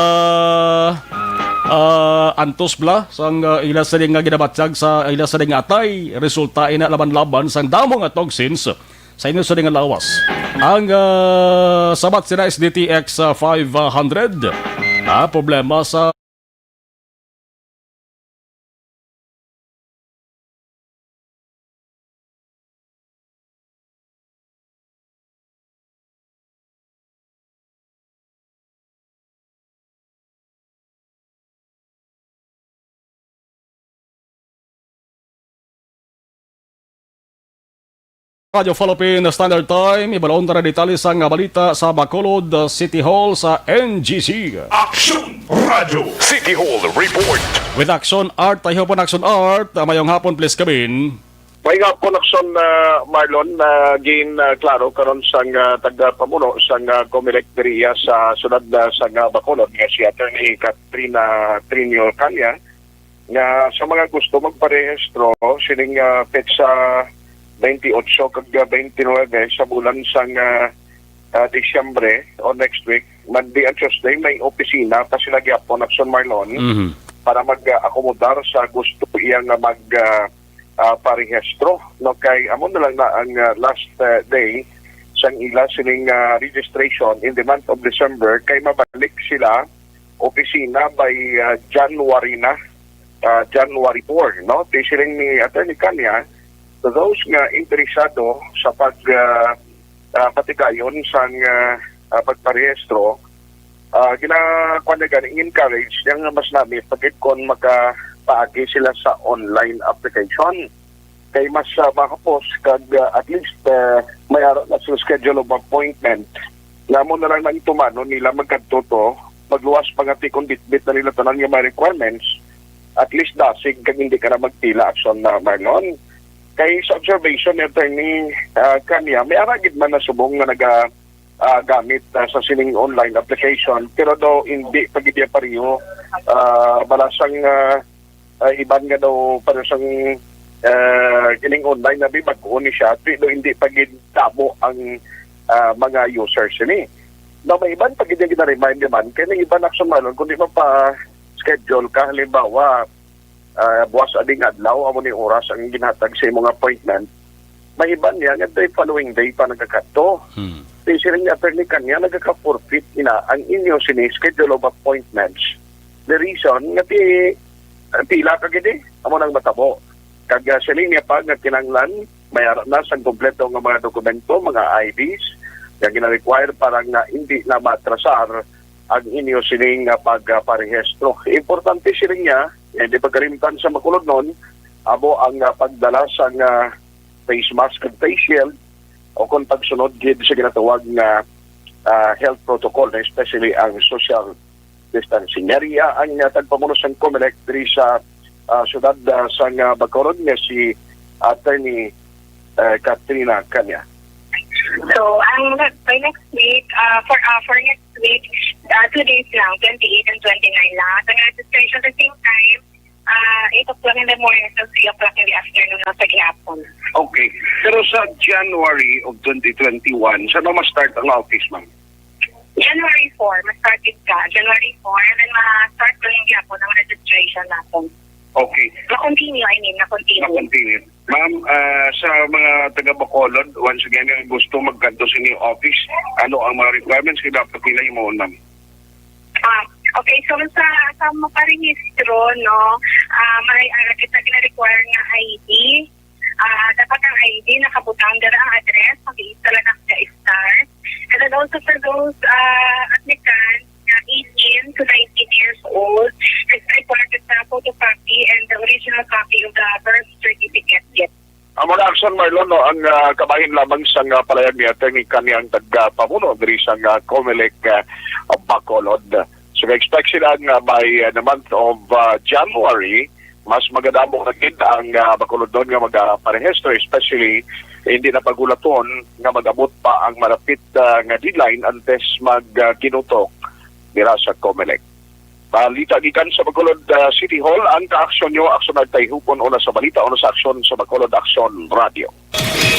ah, antos bala sang, ah, ila sa di nga ginabatyag sa ila sa di nga atay, resulta ina laban-laban sang damo nga toxins sa inyo sa di nga lawas. Ang, ah, sabat sina S D T X, ah, five hundred, ah, problema sa Radyo Philippine Standard Time, ibalon na detalye sang balita sa Bacolod City Hall sa N G C. Action Radio City Hall Report. With Action Art, tayo po Action Art. Ah, mayong hapon, please, Kabin. May nga po, Nakson, ah, Marlon, na gin, ah, klaro karon sang, ah, tagapamuno sang, ah, Comelec diriya sa siyudad, ah, sang, ah, Bacolod nga si Attorney Katrina Trinio Canya nga sa mga gusto magparehistro sining, ah, petsa twenty-eight kag twenty-nine sa bulan sang, ah, ah, Disyembre o next week, Monday and Tuesday, may opisina pa sila gyapon, Nakson, Marlon, Mhm. para mag-akomodar sa gusto iya nga mag, ah, ah, parehistro, no? Kay amo na lang na ang, ah, last, ah, day sang ila sining, ah, registration in the month of December, kay mabalik sila opisina by, ah, January na, ah, January four, no? Di siling ni Attorney Canya, to those nga interesado sa pag, ah, ah, patigayon sang, ah, ah, pagparehistro, ah, gina-, kuwan na gani, encourage niya nga mas nami pagid kon makapaagi sila sa online application. Kay mas, ah, makapos kag, ah, at least, ah, may ara na sa schedule of appointment. Nga mo na lang nang tumano nila magkadto to, magluwas pa nga tikon bitbit na nila tanan nga mga requirements. At least dasig kag hindi ka na magpila, Action na, Marlon. Kay sa observation ni Attorney, ah, Canya, may ara gid man na subong nga naga, ah, gamit, ah, sa sining online application, pero daw hindi pa gid iya pareho, ah, bala sang, ah, ah, iban nga daw pareho sang, ah, kining online na bag-o ni siya, pero hindi pa gid damo ang, ah, mga users ini. Daw may iban pa gid nga gina-remind naman, kay may iban, Action, Marlon, kung di mo pa schedule ka, halimbawa, ah, buwas ading adlaw, amo ni oras ang ginhatag sa imong appointment, may iban niya nga the following day pa nagakadto. Hmm. Di siling ni Attorney Canya, nagaka-forfeit ina ang inyo sini schedule of appointments. The reason nga ti-, ah, pila ka gid, eh, amo nang matabo. Kag, ah, siling niya pa nga kinahanglan may ara na sang kompleto nga mga dokumento, mga I Ds, nga gina-require para nga hindi na matrasar ang inyo sining, ah, pagparehistro. Importante, siling niya, hindi pagkalimtan sa makulodnon, amo ang, ah, pagdala sang, ah, face mask kag face shield o kon pagsunod gid sa ginatawag nga, ah, health protocol, especially ang social distancing. Yari, ah, ang, ah, tagpamuno sang Comelec diri sa, ah, siyudad, ah, sang, ah, Bacolod nga si Attorney, eh, Katrina Canya. So, ang ne-, by next week, ah, for, ah, for next week, ah, two days lang, twenty-eight and twenty-nine lang. At ang registration, the same time, ah, eight o'clock in the morning to three o'clock in the afternoon lang sa gihapon. Okay. Pero sa January of twenty twenty-one, sa ba ma-start ang office, ma'am? January four, ma-start it ka. January four, and then ma-start ko yung gihapon ang registration natin. Okay. Ma-continue, I mean, ma-continue. Ma-continue. Ma'am, ah, sa mga taga Bacolod, once again, nga gusto magkadto sa inyong office, ano ang mga requirements nga dapat nila himuon, ma'am? Ah, Okay, so sa, sa maparehistro, no, ah, may, ah, kita gina-require nga I D. Ah, dapat ang I D nakabutang dira ang address, mag-iinstala na sa star. And then also for those, ah, applicants na eighteen to nineteen years old, it's required the photocopy and the original copy of the birth certificate. Ang mga aksyon, Marlon, no, ang, ah, kabahin lamang sa nga palayag ni Attorney Kani ang tagapamuno diri sa nga Comelec, ah, Bacolod. So, expect sila nga by, ah, the month of, ah, January, mas magadamo na gid ang, ah, Bacolodnon nga magaparehistro, especially hindi na pagulaton nga mag-abot pa ang malapit, ah, nga deadline antes mag, ah, ginutok dira sa Comelec. Balita gikan sa Bacolod, ah, City Hall, ang kaaksyon nyo, aksyon nagtayhupon una sa balita, una sa aksyon sa Bacolod Aksyon Radio.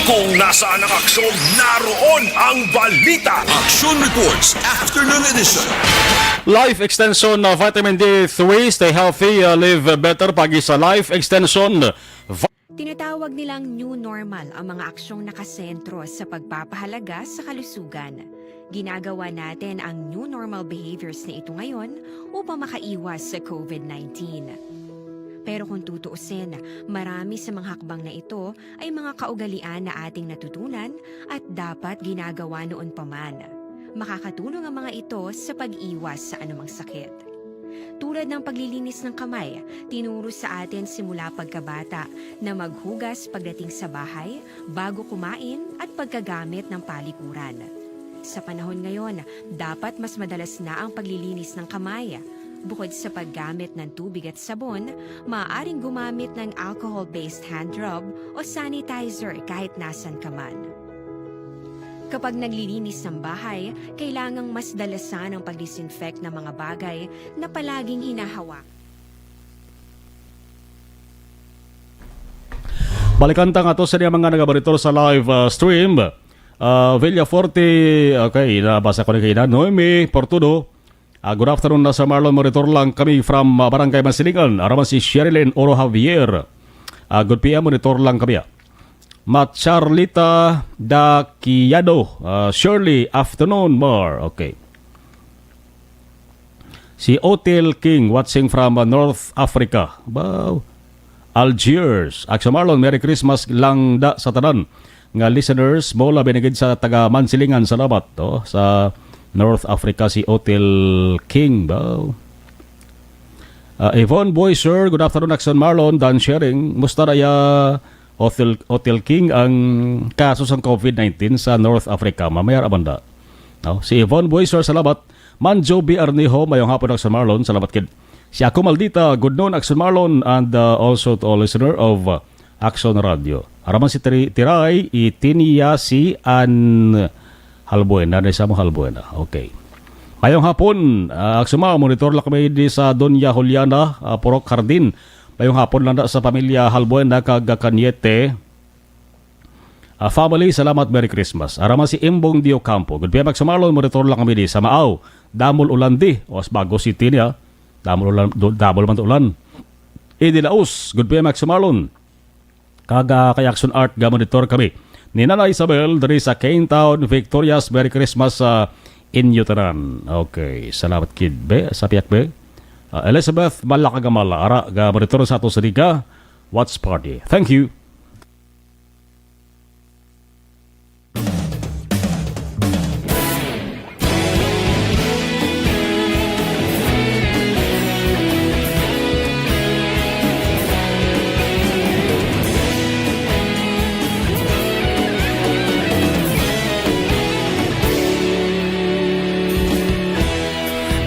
Kung nasaan ang aksyon, naroon ang balita. Action Reports, Afternoon Edition. Life Extension, uh, Vitamin D three, stay healthy, uh, live better. Pagi sa Life Extension, vi- Tinatawag nilang new normal ang mga aksyong nakasentro sa pagpapahalaga sa kalusugan. Ginagawa natin ang new normal behaviors na ito ngayon upang makaiwas sa COVID nineteen. Pero kung tutuusin, marami sa mga hakbang na ito ay mga kaugalian na ating natutunan at dapat ginagawa noon pa man. Makakatulong ang mga ito sa pag-iwas sa anumang sakit. Tulad ng paglilinis ng kamay, tinuro sa atin simula pagkabata na maghugas pagdating sa bahay, bago kumain, at pagkagamit ng palikuran. Sa panahon ngayon, dapat mas madalas na ang paglilinis ng kamay. Bukod sa paggamit ng tubig at sabon, maaaring gumamit ng alcohol-based hand rub o sanitizer kahit nasan ka man. Kapag naglilinis ng bahay, kailangang mas dalasan ang pag-disinfect ng mga bagay na palaging hinahawak. Balikan ta nga to sa mga nagabaritor sa live, uh, stream. Uh, Villaforte, okay, nabasa ko na kayo na. Noemi Portudo, uh, good afternoon na sa Marlon, monitor lang kami from, uh, Barangay Mansilingan. Araman si Sherilyn Oro Javier. Uh, good P M, monitor lang kami, ah. Macharlita Daquiado, uh, Shirley, afternoon, Mar. Okay. Si Otil King watching from, uh, North Africa. Wow. Algiers. Action Marlon, Merry Christmas lang da sa tanan nga listeners mo, labi na gid sa taga Mansilingan. Salamat, oh, sa North Africa, si Otil King. Wow. Uh, Yvonne Boyser, good afternoon, Action Marlon, Dan Sharing. Musta na ya Otil, Otil King ang kaso sang COVID nineteen sa North Africa? Mamaya ra man da. No? Si Yvonne Boyser, salamat. Manjo B. Arnijo, mayong hapon, Action Marlon. Salamat kid. Si Ako Maldita, good noon, Action Marlon, and, uh, also to all listener of, uh, Action Radio. Araman si Tiri-, Tiray, Itinia, si An Halbuena, na sa mo Halbuena. Okay. Mayong hapon, uh, Action Mar-, monitor lang kami di sa Doña Juliana, uh, Purok Jardin. Mayong hapon lang na sa pamilya Halbuena kag Cañete. Ah, family, salamat, Merry Christmas. Araman si Imbong Dio Campo. Good P M, Action Marlon, monitor lang kami di sa Maaw. Damol ulan di, o sa Bago City niya. Damol ulan, do-, damol man ulan. Idi Laos, good P M, Action Marlon. Kag, ah, kay Action Art, ga monitor kami. Ni Nana Isabel, diri sa Cane Town, Victorious, Merry Christmas sa inyo tanan. Okay, salamat kid, be, sa piyak, be. Ah, Elizabeth Malakagamala, ara, ga monitor sa ato sa Riga. Watch party. Thank you.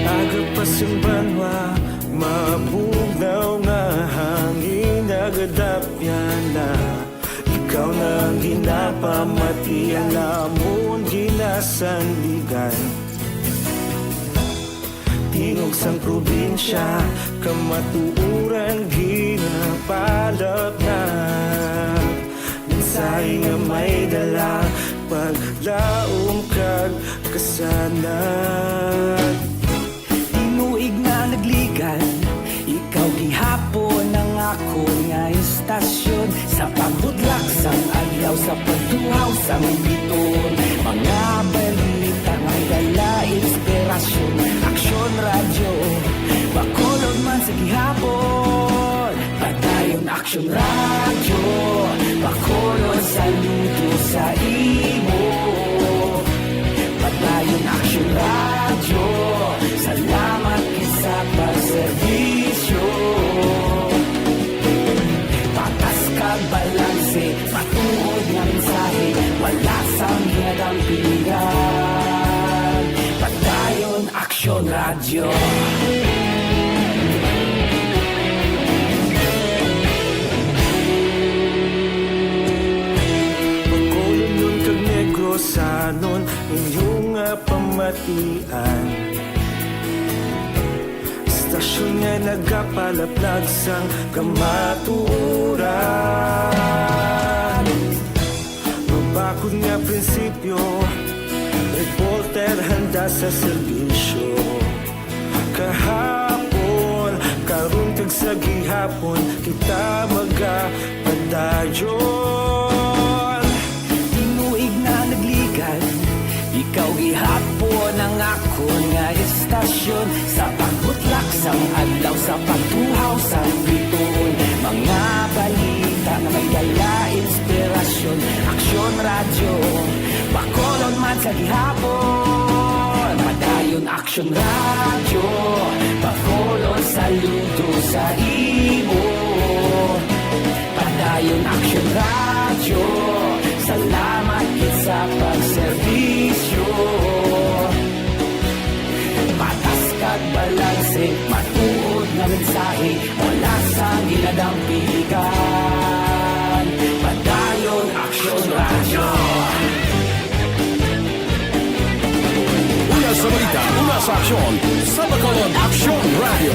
Aga pa sing banwa, mabugnaw nga hangin nagadapyan na. Ikaw na ang ginapamati, ang amon ginasandigan. Tingog sang probinsya, kamatuoran ginapalapnap. Mensahe nga may dala, paglaom kag kasanag. Tinuig na nagligan, ikaw gihapon ang akon nga istasyon. Sa pagbudlak sang adlaw, sa pagtuhaw sang biton, mga balita nga dala inspirasyon. Aksyon Radyo, Bacolod man sa gihapon. Padayon Aksyon Radyo, Bacolod saludo sa imo. Padayon Aksyon Radyo, salamat gid sa pagserbisyo. Patas kag balanse, matuod nga mensahe, wala sang ginadampigan. Padayon Aksyon Radyo. Bacolodnon kag Negrosanon, inyo nga pamatian. Istasyon nga nagapalaplag sang kamatuoran. Mabakod nga prinsipyo, reporter handa sa serbisyo. Kahapon, karon kag sa gihapon, kita magapadayon. Tinuig na nagligad, ikaw gihapon ang akon nga istasyon. Sa pagbutlak sang adlaw, sa pagtuhaw sang bituon, mga balita nga may dala inspirasyon. Aksyon Radyo, Bacolod man sa gihapon. Padayon Aksyon Radyo, Bacolod saludo sa imo. Padayon Aksyon Radyo, salamat gid sa pagserbisyo. Patas kag balanse, matuod nga mensahe, wala sang ginadampigan. Padayon Aksyon Radyo. Una sa balita, una sa aksyon, sa Bacolod Aksyon Radyo.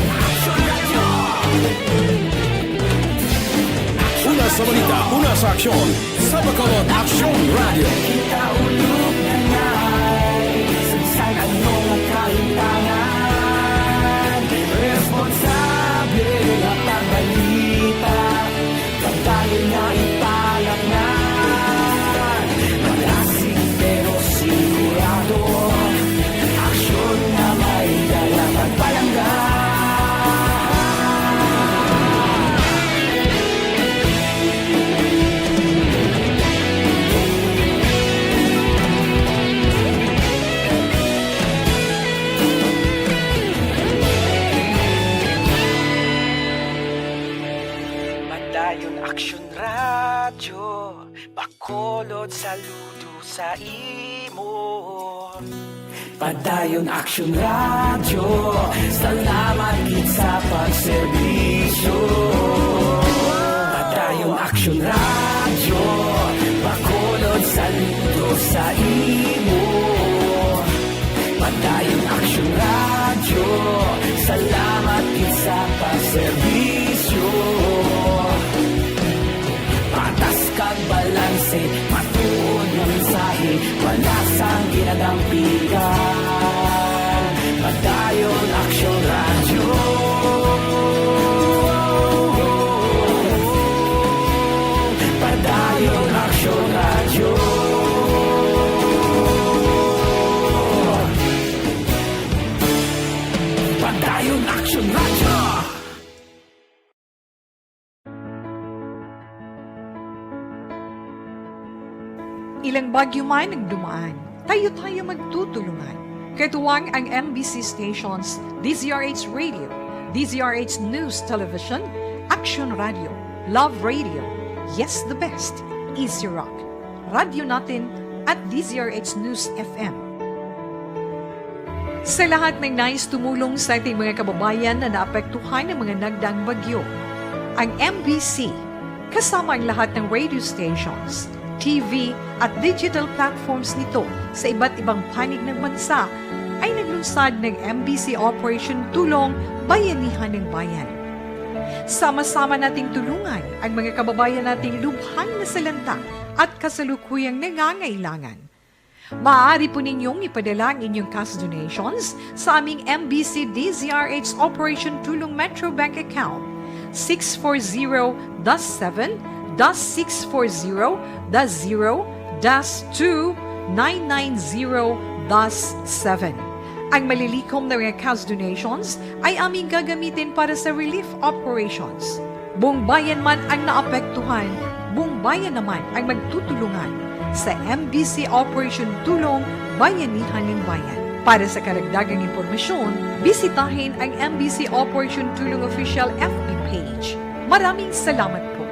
Una sa balita, una sa aksyon, sa Bacolod Aksyon Radyo. Kita ulog na ngay, sa bisan ano nga kalimtangan, responsable nga pagbalita. Pagdayon nga ipalatnan, malasig pero sigurado, aksyon nga may dala pagpalangga. Padayon Aksyon Radyo, Bacolod saludo sa imo. Padayon Aksyon Radyo, salamat gid sa pagserbisyo. Padayon Aksyon Radyo, Bacolod saludo sa imo. Padayon Aksyon Radyo, salamat gid sa pagserbisyo. Patas kag balanse, matuod nga mensahe, wala sang ginadampigan. Padayon Aksyon Radyo. Padayon Aksyon Radyo. Padayon Aksyon Radyo. Ilang bagyo man ang dumaan, tayo-tayo magtutulungan. Katuwang ang M B C stations, D Z R H Radio, D Z R H News Television, Action Radio, Love Radio, Yes the Best, Easy Rock, Radyo Natin, at D Z R H News F M. Sa lahat ng nais tumulong sa ating mga kababayan na naapektuhan ng mga nagdaang bagyo, ang M B C, kasama ang lahat ng radio stations, T V, at digital platforms nito sa iba't ibang panig ng bansa, ay naglunsad ng M B C Operation Tulong Bayanihan ng Bayan. Sama-sama nating tulungan ang mga kababayan nating lubhang nasalanta at kasalukuyang nangangailangan. Maaari po ninyong ipadala ang inyong cash donations sa aming M B C D Z R H Operation Tulong Metro Bank Account, six four zero dash seven dash six four zero dash zero dash two nine nine zero dash seven. Ang malilikom na mga cash donations ay aming gagamitin para sa relief operations. Buong bayan man ang naapektuhan, buong bayan naman ang magtutulungan sa M B C Operation Tulong Bayanihan ning Bayan. Para sa karagdagang impormasyon, bisitahin ang M B C Operation Tulong Official F B page. Maraming salamat po.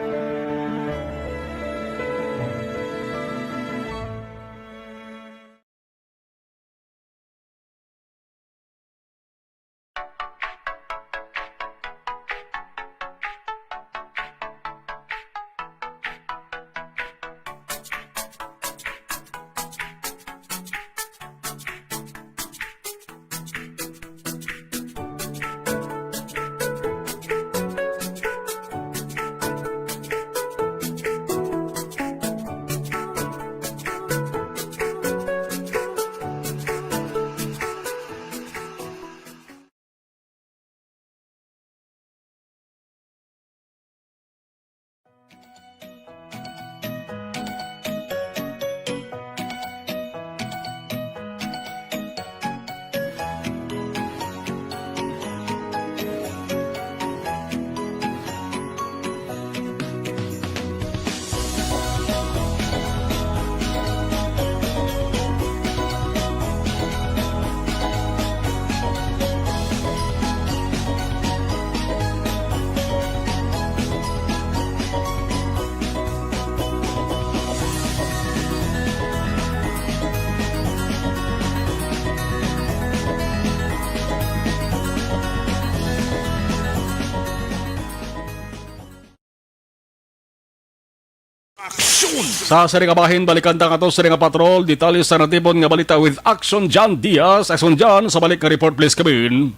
Aksyon! Sa sining nga bahin, balikan ta nga to sining nga patrol. Detalye sa natipon nga balita with Action John Diaz. Action John, sa balik nga report, please, come in.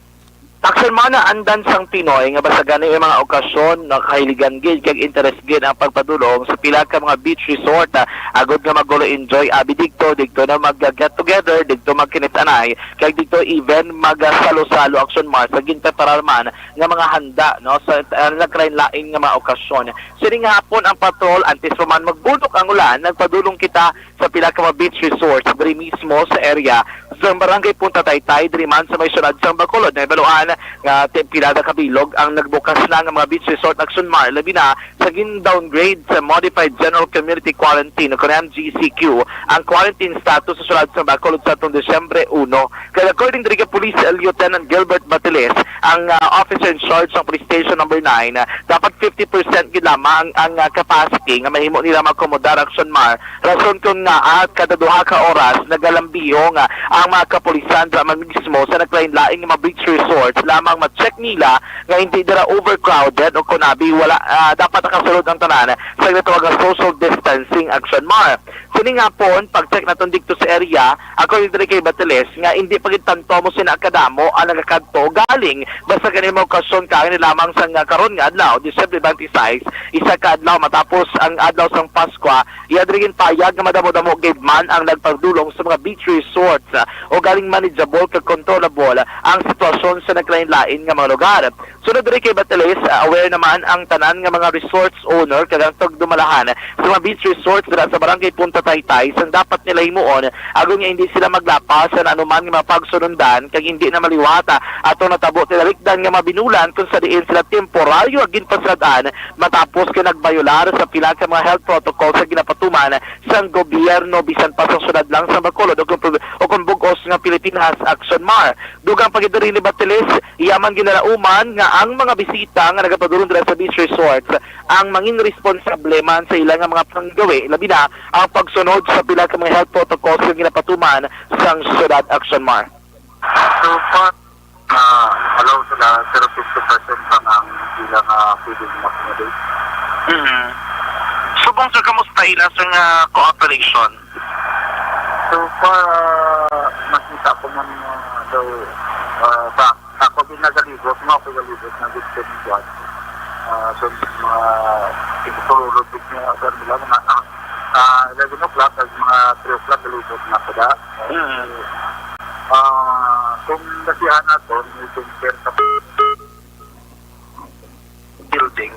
Action man, naandan sang Pinoy nga basagan ang mga okasyon, nakahiligan gid kag interes gid ang pagpadulong sa pila ka mga beach resort, ah, agod nga magulo enjoy abi digto, digto na mag-get together, digto magkinis-anay, kag digto even magasalo-salo, Action Mar, sa ginpreparar man nga mga handa, no, sa, ah, nagkalain-lain nga mga okasyon. Sining hapon ang patrol, antes pa man magbunok ang ulan, nagpadulong kita sa pila ka mga beach resorts diri mismo sa area sa Barangay Punta Taytay, diri man sa may siyudad sang Bacolod. Nahibaluan nga ti-, pila na ka bilog ang nagbukas na nga mga beach resort, Action Mar, labi na sa gin-downgrade sa Modified General Community Quarantine o kon M G C Q ang quarantine status sa siyudad sang Bacolod sa atong Disyembre uno. Kay according diri kay Police Lieutenant Gilbert Batiles, ang, ah, officer in charge sang Police Station Number nine, ah, dapat fifty percent gid lamang ang, ang, ah, capacity nga mahimo nila maakomodar, Action Mar. Rason kon ngaa kada duha ka oras nagalambihong, ah, ang mga kapulisan dira man mismo sa naglain-lain nga mga beach resorts lamang ma-check nila nga hindi dira overcrowded o kon abi wala, ah, dapat nakasulod ang tanan sa ginatawag nga social distancing, Action Mar. Sining hapon, pag-check naton didto sa area, according diri kay Batiles, nga hindi pa gid tanto mo sina kadamo ang nagakadto galing basta kani mga okasyon kaangin lamang sang, ah, karon nga adlaw, Disyembre twenty-six, isa ka adlaw matapos ang adlaw sang Paskwa, iya diri ginpayag nga madamo-damo gid man ang nagpadulong sa mga beach resorts, ah, o galing manageable kag controllable ang sitwasyon sa naglain-lain nga mga lugar. Sunod diri kay Batiles, ah, aware naman ang tanan nga mga resorts owner kag ang tigdumalahan sa mga beach resorts dira sa Barangay Punta Taytay sang dapat nila himuon agod nga hindi sila maglapas sa anuman nga mga pagsunundan kag hindi na maliwat, ah, atong natabo tinalikdan nga mga binulan kung sa diin sila temporaryo nga ginpasarad-an matapos kay nagbayolar sa pila ka mga health protocols nga ginapatuman sang gobyerno bisan pa sa siyudad lang sa Bacolod o kung, o kung bug-os nga Pilipinas, Action Mar. Dugang pa gid diri ni Batiles, iya man ginalauman nga ang mga bisita nga nagapadulong dira sa beach resorts ang mangin responsable man sa ila nga mga panggawi, labi na ang pagsunod sa pila ka mga health protocols nga ginapatuman sang siyudad, Action Mar. So far, ah, allow sila, pero fifty percent lang ang sila nga pwede mag-accommodate. Mm. Subong, sir, kamusta ila sa nga cooperation? So far, ah, makita ko man, ah, daw, ah, sa, sa ako din nagalibot, mga ako galibot na good sa mga, ah, so, mga, ito, robots na, sir, nila, mga, ah, ah, eleven o'clock, at mga three o'clock, galibot na sila. Mm. Ah, kung nasihan nato, may center sa building.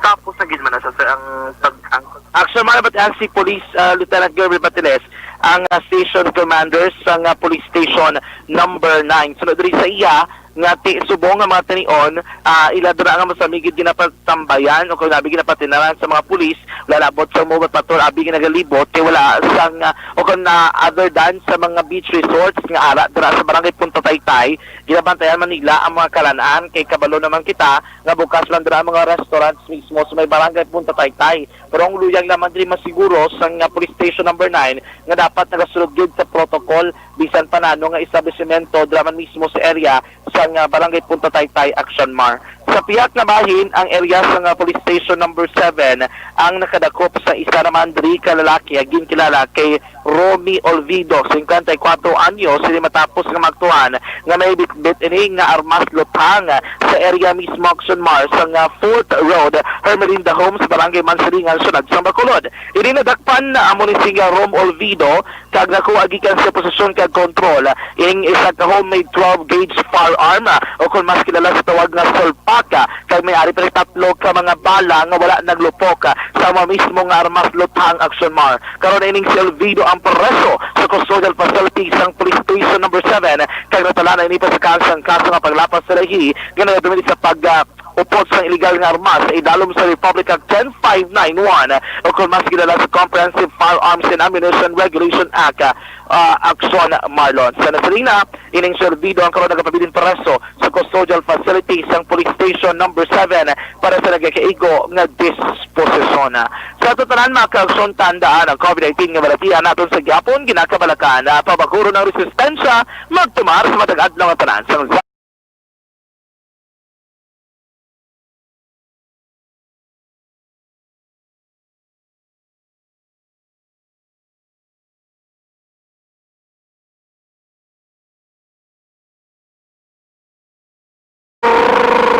Tapos Sa gid man na sa, sir, ang pag-, ang Action Mar, batian si Police, ah, Lieutenant Gabriel Batiles, ang, ah, station commander sa, ah, Police Station number nine. Sunod diri sa iya nga ti-, subong nga mga tinion, ah, ila dira nga masamigid ginapatambayan o kung abi ginapatinaran sa mga pulis, wala labot sa mobile patrol, abi ginagalibot, kay wala sang, ah, o kung, ah, other than sa mga beach resorts nga ara dira sa Barangay Punta Taytay, ginabantayan man nila ang mga kalan-an, kay kabalo naman kita nga bukas lang dira ang mga restaurants mismo sa may Barangay Punta Taytay. Pero ang luyag lamang diri masiguro sang, ah, Police Station number nine nga dapat nagasulod gid sa protocol bisan pa nano nga establisimento dira man mismo sa area sang, ah, Barangay Punta Taytay, Action Mar. Sa pihak nga bahin, ang area sang, ah, Police Station number seven ang nakadakop sa isa naman diri ka lalaki nga ginkilala kay Romy Olvido, singkwenta y kuwatro anyos, sini matapos nga maaktuhan nga may bitbit ini nga armas lutang sa area mismo, Action Mar, sang, ah, Fourth Road, Hermelinda Homes, Barangay Mansilingan, Syudad sang Bacolod. Ini nadakpan amo ni si, ah, Rom Olvido kag nakuha gikan sa posesyon kag kontrol ing isa ka homemade twelve gauge firearm, ah, o kung mas kilala sa tawag nga sulpak, ah, kag may ari pa ni tatlo ka mga bala nga wala naglupok, ah, sa amo mismo nga armas lutang, Action Mar. Karon ining si Olvido ang preso sa custodial facility sang Police Station number seven, kag natala na ini pa sa kaso nga paglapas sa lahi nga nagatumili sa pag, ah, upod sang iligal nga armas sa idalom sa Republic Act ten five nine one, o kung mas kilala sa Comprehensive Firearms and Ammunition Regulation Act, ah, Action Mar. Sa nasalina, ining si Olvido ang karon nagapabilin preso sa custodial facility sang Police Station number seven para sa nagakaigo nga disposisyon. Sa ato tanan, mga ka-Aksyon, tandaan ang COVID nineteen nga balatian naton sa gihapon, ginakabalakan, ah, pabakuron ang resistensya, magtumar sa matag adlaw nga tanan sang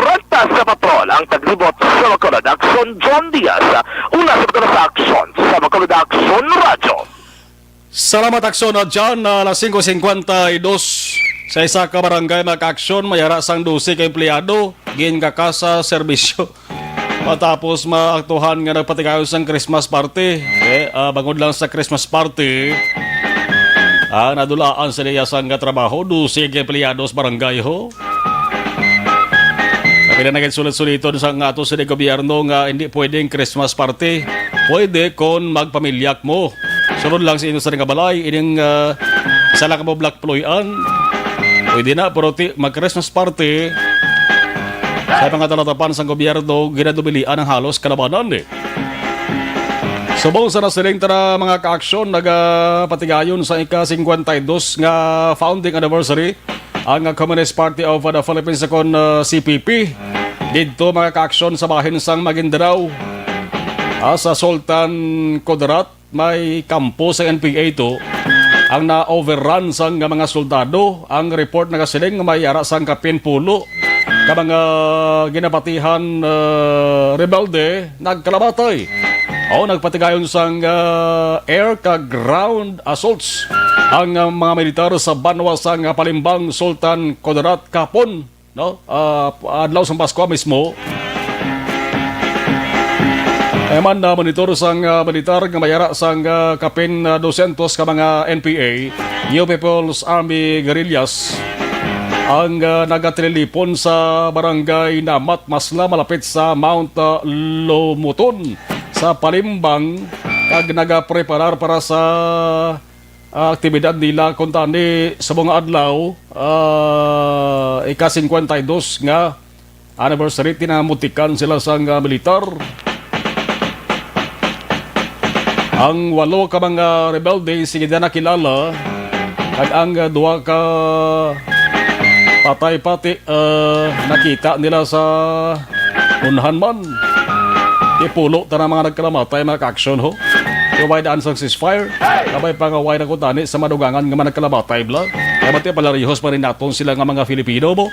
Renta sa patrol ang taglibot sa Bacolod Aksyon, John Diaz. Una sa patrol sa Aksyon sa Bacolod Aksyon Radyo. Salamat, Aksyon, ah, John. Ah, alas singko singkwenta y dos, sa isa ka barangay, mga ka-Aksyon, may ara sang dose ka empleyado ginkakasa serbisyo matapos maaktuhan nga nagpatigayon sang Christmas party. Eh, ah, bangod lang sa Christmas party, ah, nadulaan sila iya sang trabaho, dose ka empleyado sa barangay, ho. Pila na gid sulit-suliton sang ato sa gobyerno nga hindi pwedeng Christmas party. Pwede kon magpamilyak mo. Sulod lang sa inyo sa nga balay, ining, ah, sa lang mo black puloy-an. Pwede na, pero ti, mag-Christmas party sa mga talatapan sang gobyerno, ginadubilian ang halos kalabanan, eh. Subong sa nasiling ta na, mga ka-Aksyon, nagapatigayon sa ika-singkwenta y dos nga founding anniversary ang Communist Party of the Philippines, kon, ah, C P P, didto, mga ka-Aksyon, sa bahin sang Maguindanao, ah, sa Sultan Kudarat, may kampo sa N P A ito ang na-overrun sang mga soldado. Ang report nagasiling nga may ara sang kapin pulo ka mga ginapatihan, ah, rebelde nagkalamatay o nagpatigayon sang, ah, air kag ground assaults ang, ah, mga militar sa banwa sang, ah, Palimbang, Sultan Kudarat, kapon, no? Ah, adlaw sang Pasko mismo. May man na monitor sang, ah, militar nga may ara sang, ah, kapin, ah, dosyentos ka mga N P A, New People's Army guerrillas, ang, ah, nagatililipon sa barangay Namat Masla, malapit sa Mount, ah, Lumuton sa Palimbang, kag nagapreparar para sa, ah, aktibidad nila kuntani sa mga adlaw, ah, ika-singkwenta y dos nga anniversary, tinamutikan sila sang, ah, militar. Ang walo ka mga rebelde sige na nakilala, kag ang, ah, duha ka patay pati, ah, nakita nila sa unhan man. Ipulo ta na mga nagkalamatay, mga ka-Aksyon, ho. Kay way daan sang ceasefire. Kabay pa nga way na kuntani sa madugangan nga mga nagkalamatay, bla. Kay mati palarihos pa rin naton sila nga mga Filipino, mo.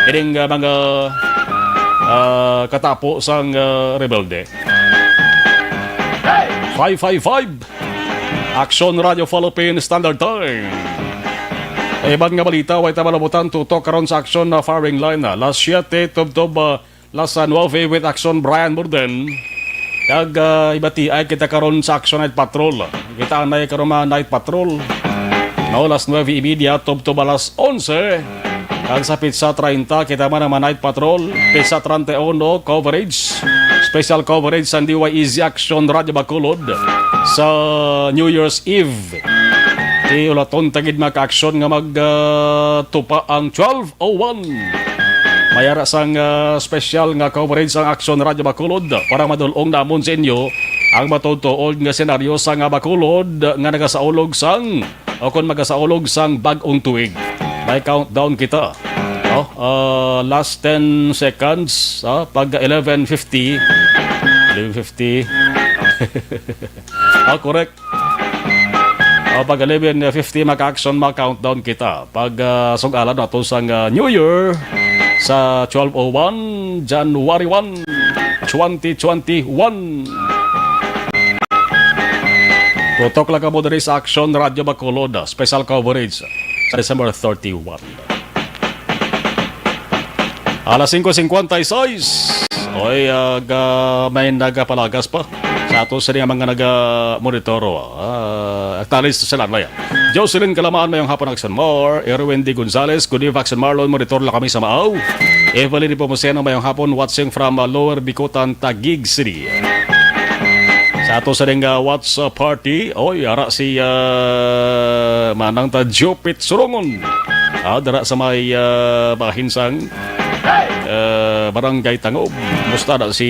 Ining, ah, mga, ah, katapo sang, ah, rebelde. Five five five. Aksyon Radio Philippine Standard Time. Iban nga balita, way ta malabutan tutok karon sa Aksyon na firing line na. Las siete, tubtob, ah, las nueve with Aksyon Brian Burden. Kag, ah, ibatiay kita karon sa Action Night Patrol. Kita anay karon mga Night Patrol. No, alas nuebe y media, tubtob alas onse. Kag sa petsa treinta, kita man ang mga Night Patrol. Petsa treinta y uno, coverage. Special coverage sa D Y E Z Action Radyo Bacolod sa New Year's Eve. Ti ulaton ta gid, mga ka-aksyon, nga mag, ah, tupa ang twelve oh one. May ara sang, ah, special nga coverage ang Aksyon Radyo Bacolod para madul-ong namon sa inyo ang matuod-tuod nga senaryo sa nga Bacolod nga nagasaulog sang, o kon magasaulog sang bag-ong tuig. May countdown kita. No? Ah, last ten seconds, ah, pag eleven fifty. Eleven fifty. Ah, correct. O, pag eleven fifty, mga ka-aksyon, mag-countdown kita. Pag, ah, sug-alan nato sang, ah, New Year sa twelve oh one, January one, twenty twenty-one. Tutok lang kamo diri sa Aksyon Radyo Bacolod, special coverage sa December thirty-one. Alas singko singkwenta y seis. Oy, ah, ga-, may nagapalagas pa sa ato sa mga naga-monitor. Ah, aktualis sila, Maya. Jocelyn Kalaman, mayong hapon, Action Mar. Erwin D. Gonzalez, good eve, Action Marlon. Monitor lang kami sa Maaw. Evelyn Nepomuceno, mayong hapon, watching from, ah, Lower Bicutan, Taguig City. Sa ato sa ring, ah, watch, ah, party, oy, ara si, ah, Manang ta Jupit Surongon. Ah, dara sa may, ah, Bahinsang, ah, Barangay Tangob. Musta na si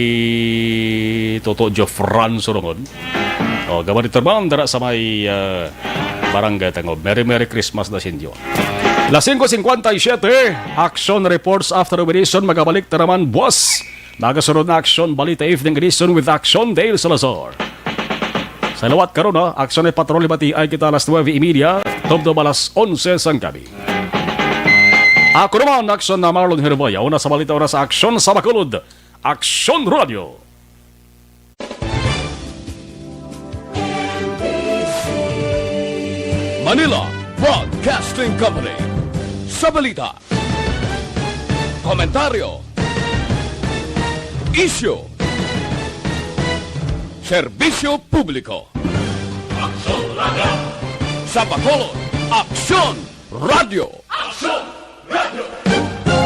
Toto Jofran Surongon? O, gabaritor man, dara sa may, ah, Barangay Tangob. Merry, Merry Christmas na sa inyo. Las singko singkwenta y siyete, Action Reports After Operation, magabalik ta naman buwas. Magasunod na Action Balita Evening Edition with Action Dale Salazar. Sa liwat karon, ha, Action ay Patrol, batiay kita alas nuebe y media, tubtob alas onse sang gabi. Ako naman, Action na Marlon Herboya, una sa balita, una sa Action sa Bacolod. Action Radio. Manila Broadcasting Company. Sa balita, komentaryo, isyu, serbisyo publiko. Aksyon Radio. Sa Bacolod, Aksyon Radio. Aksyon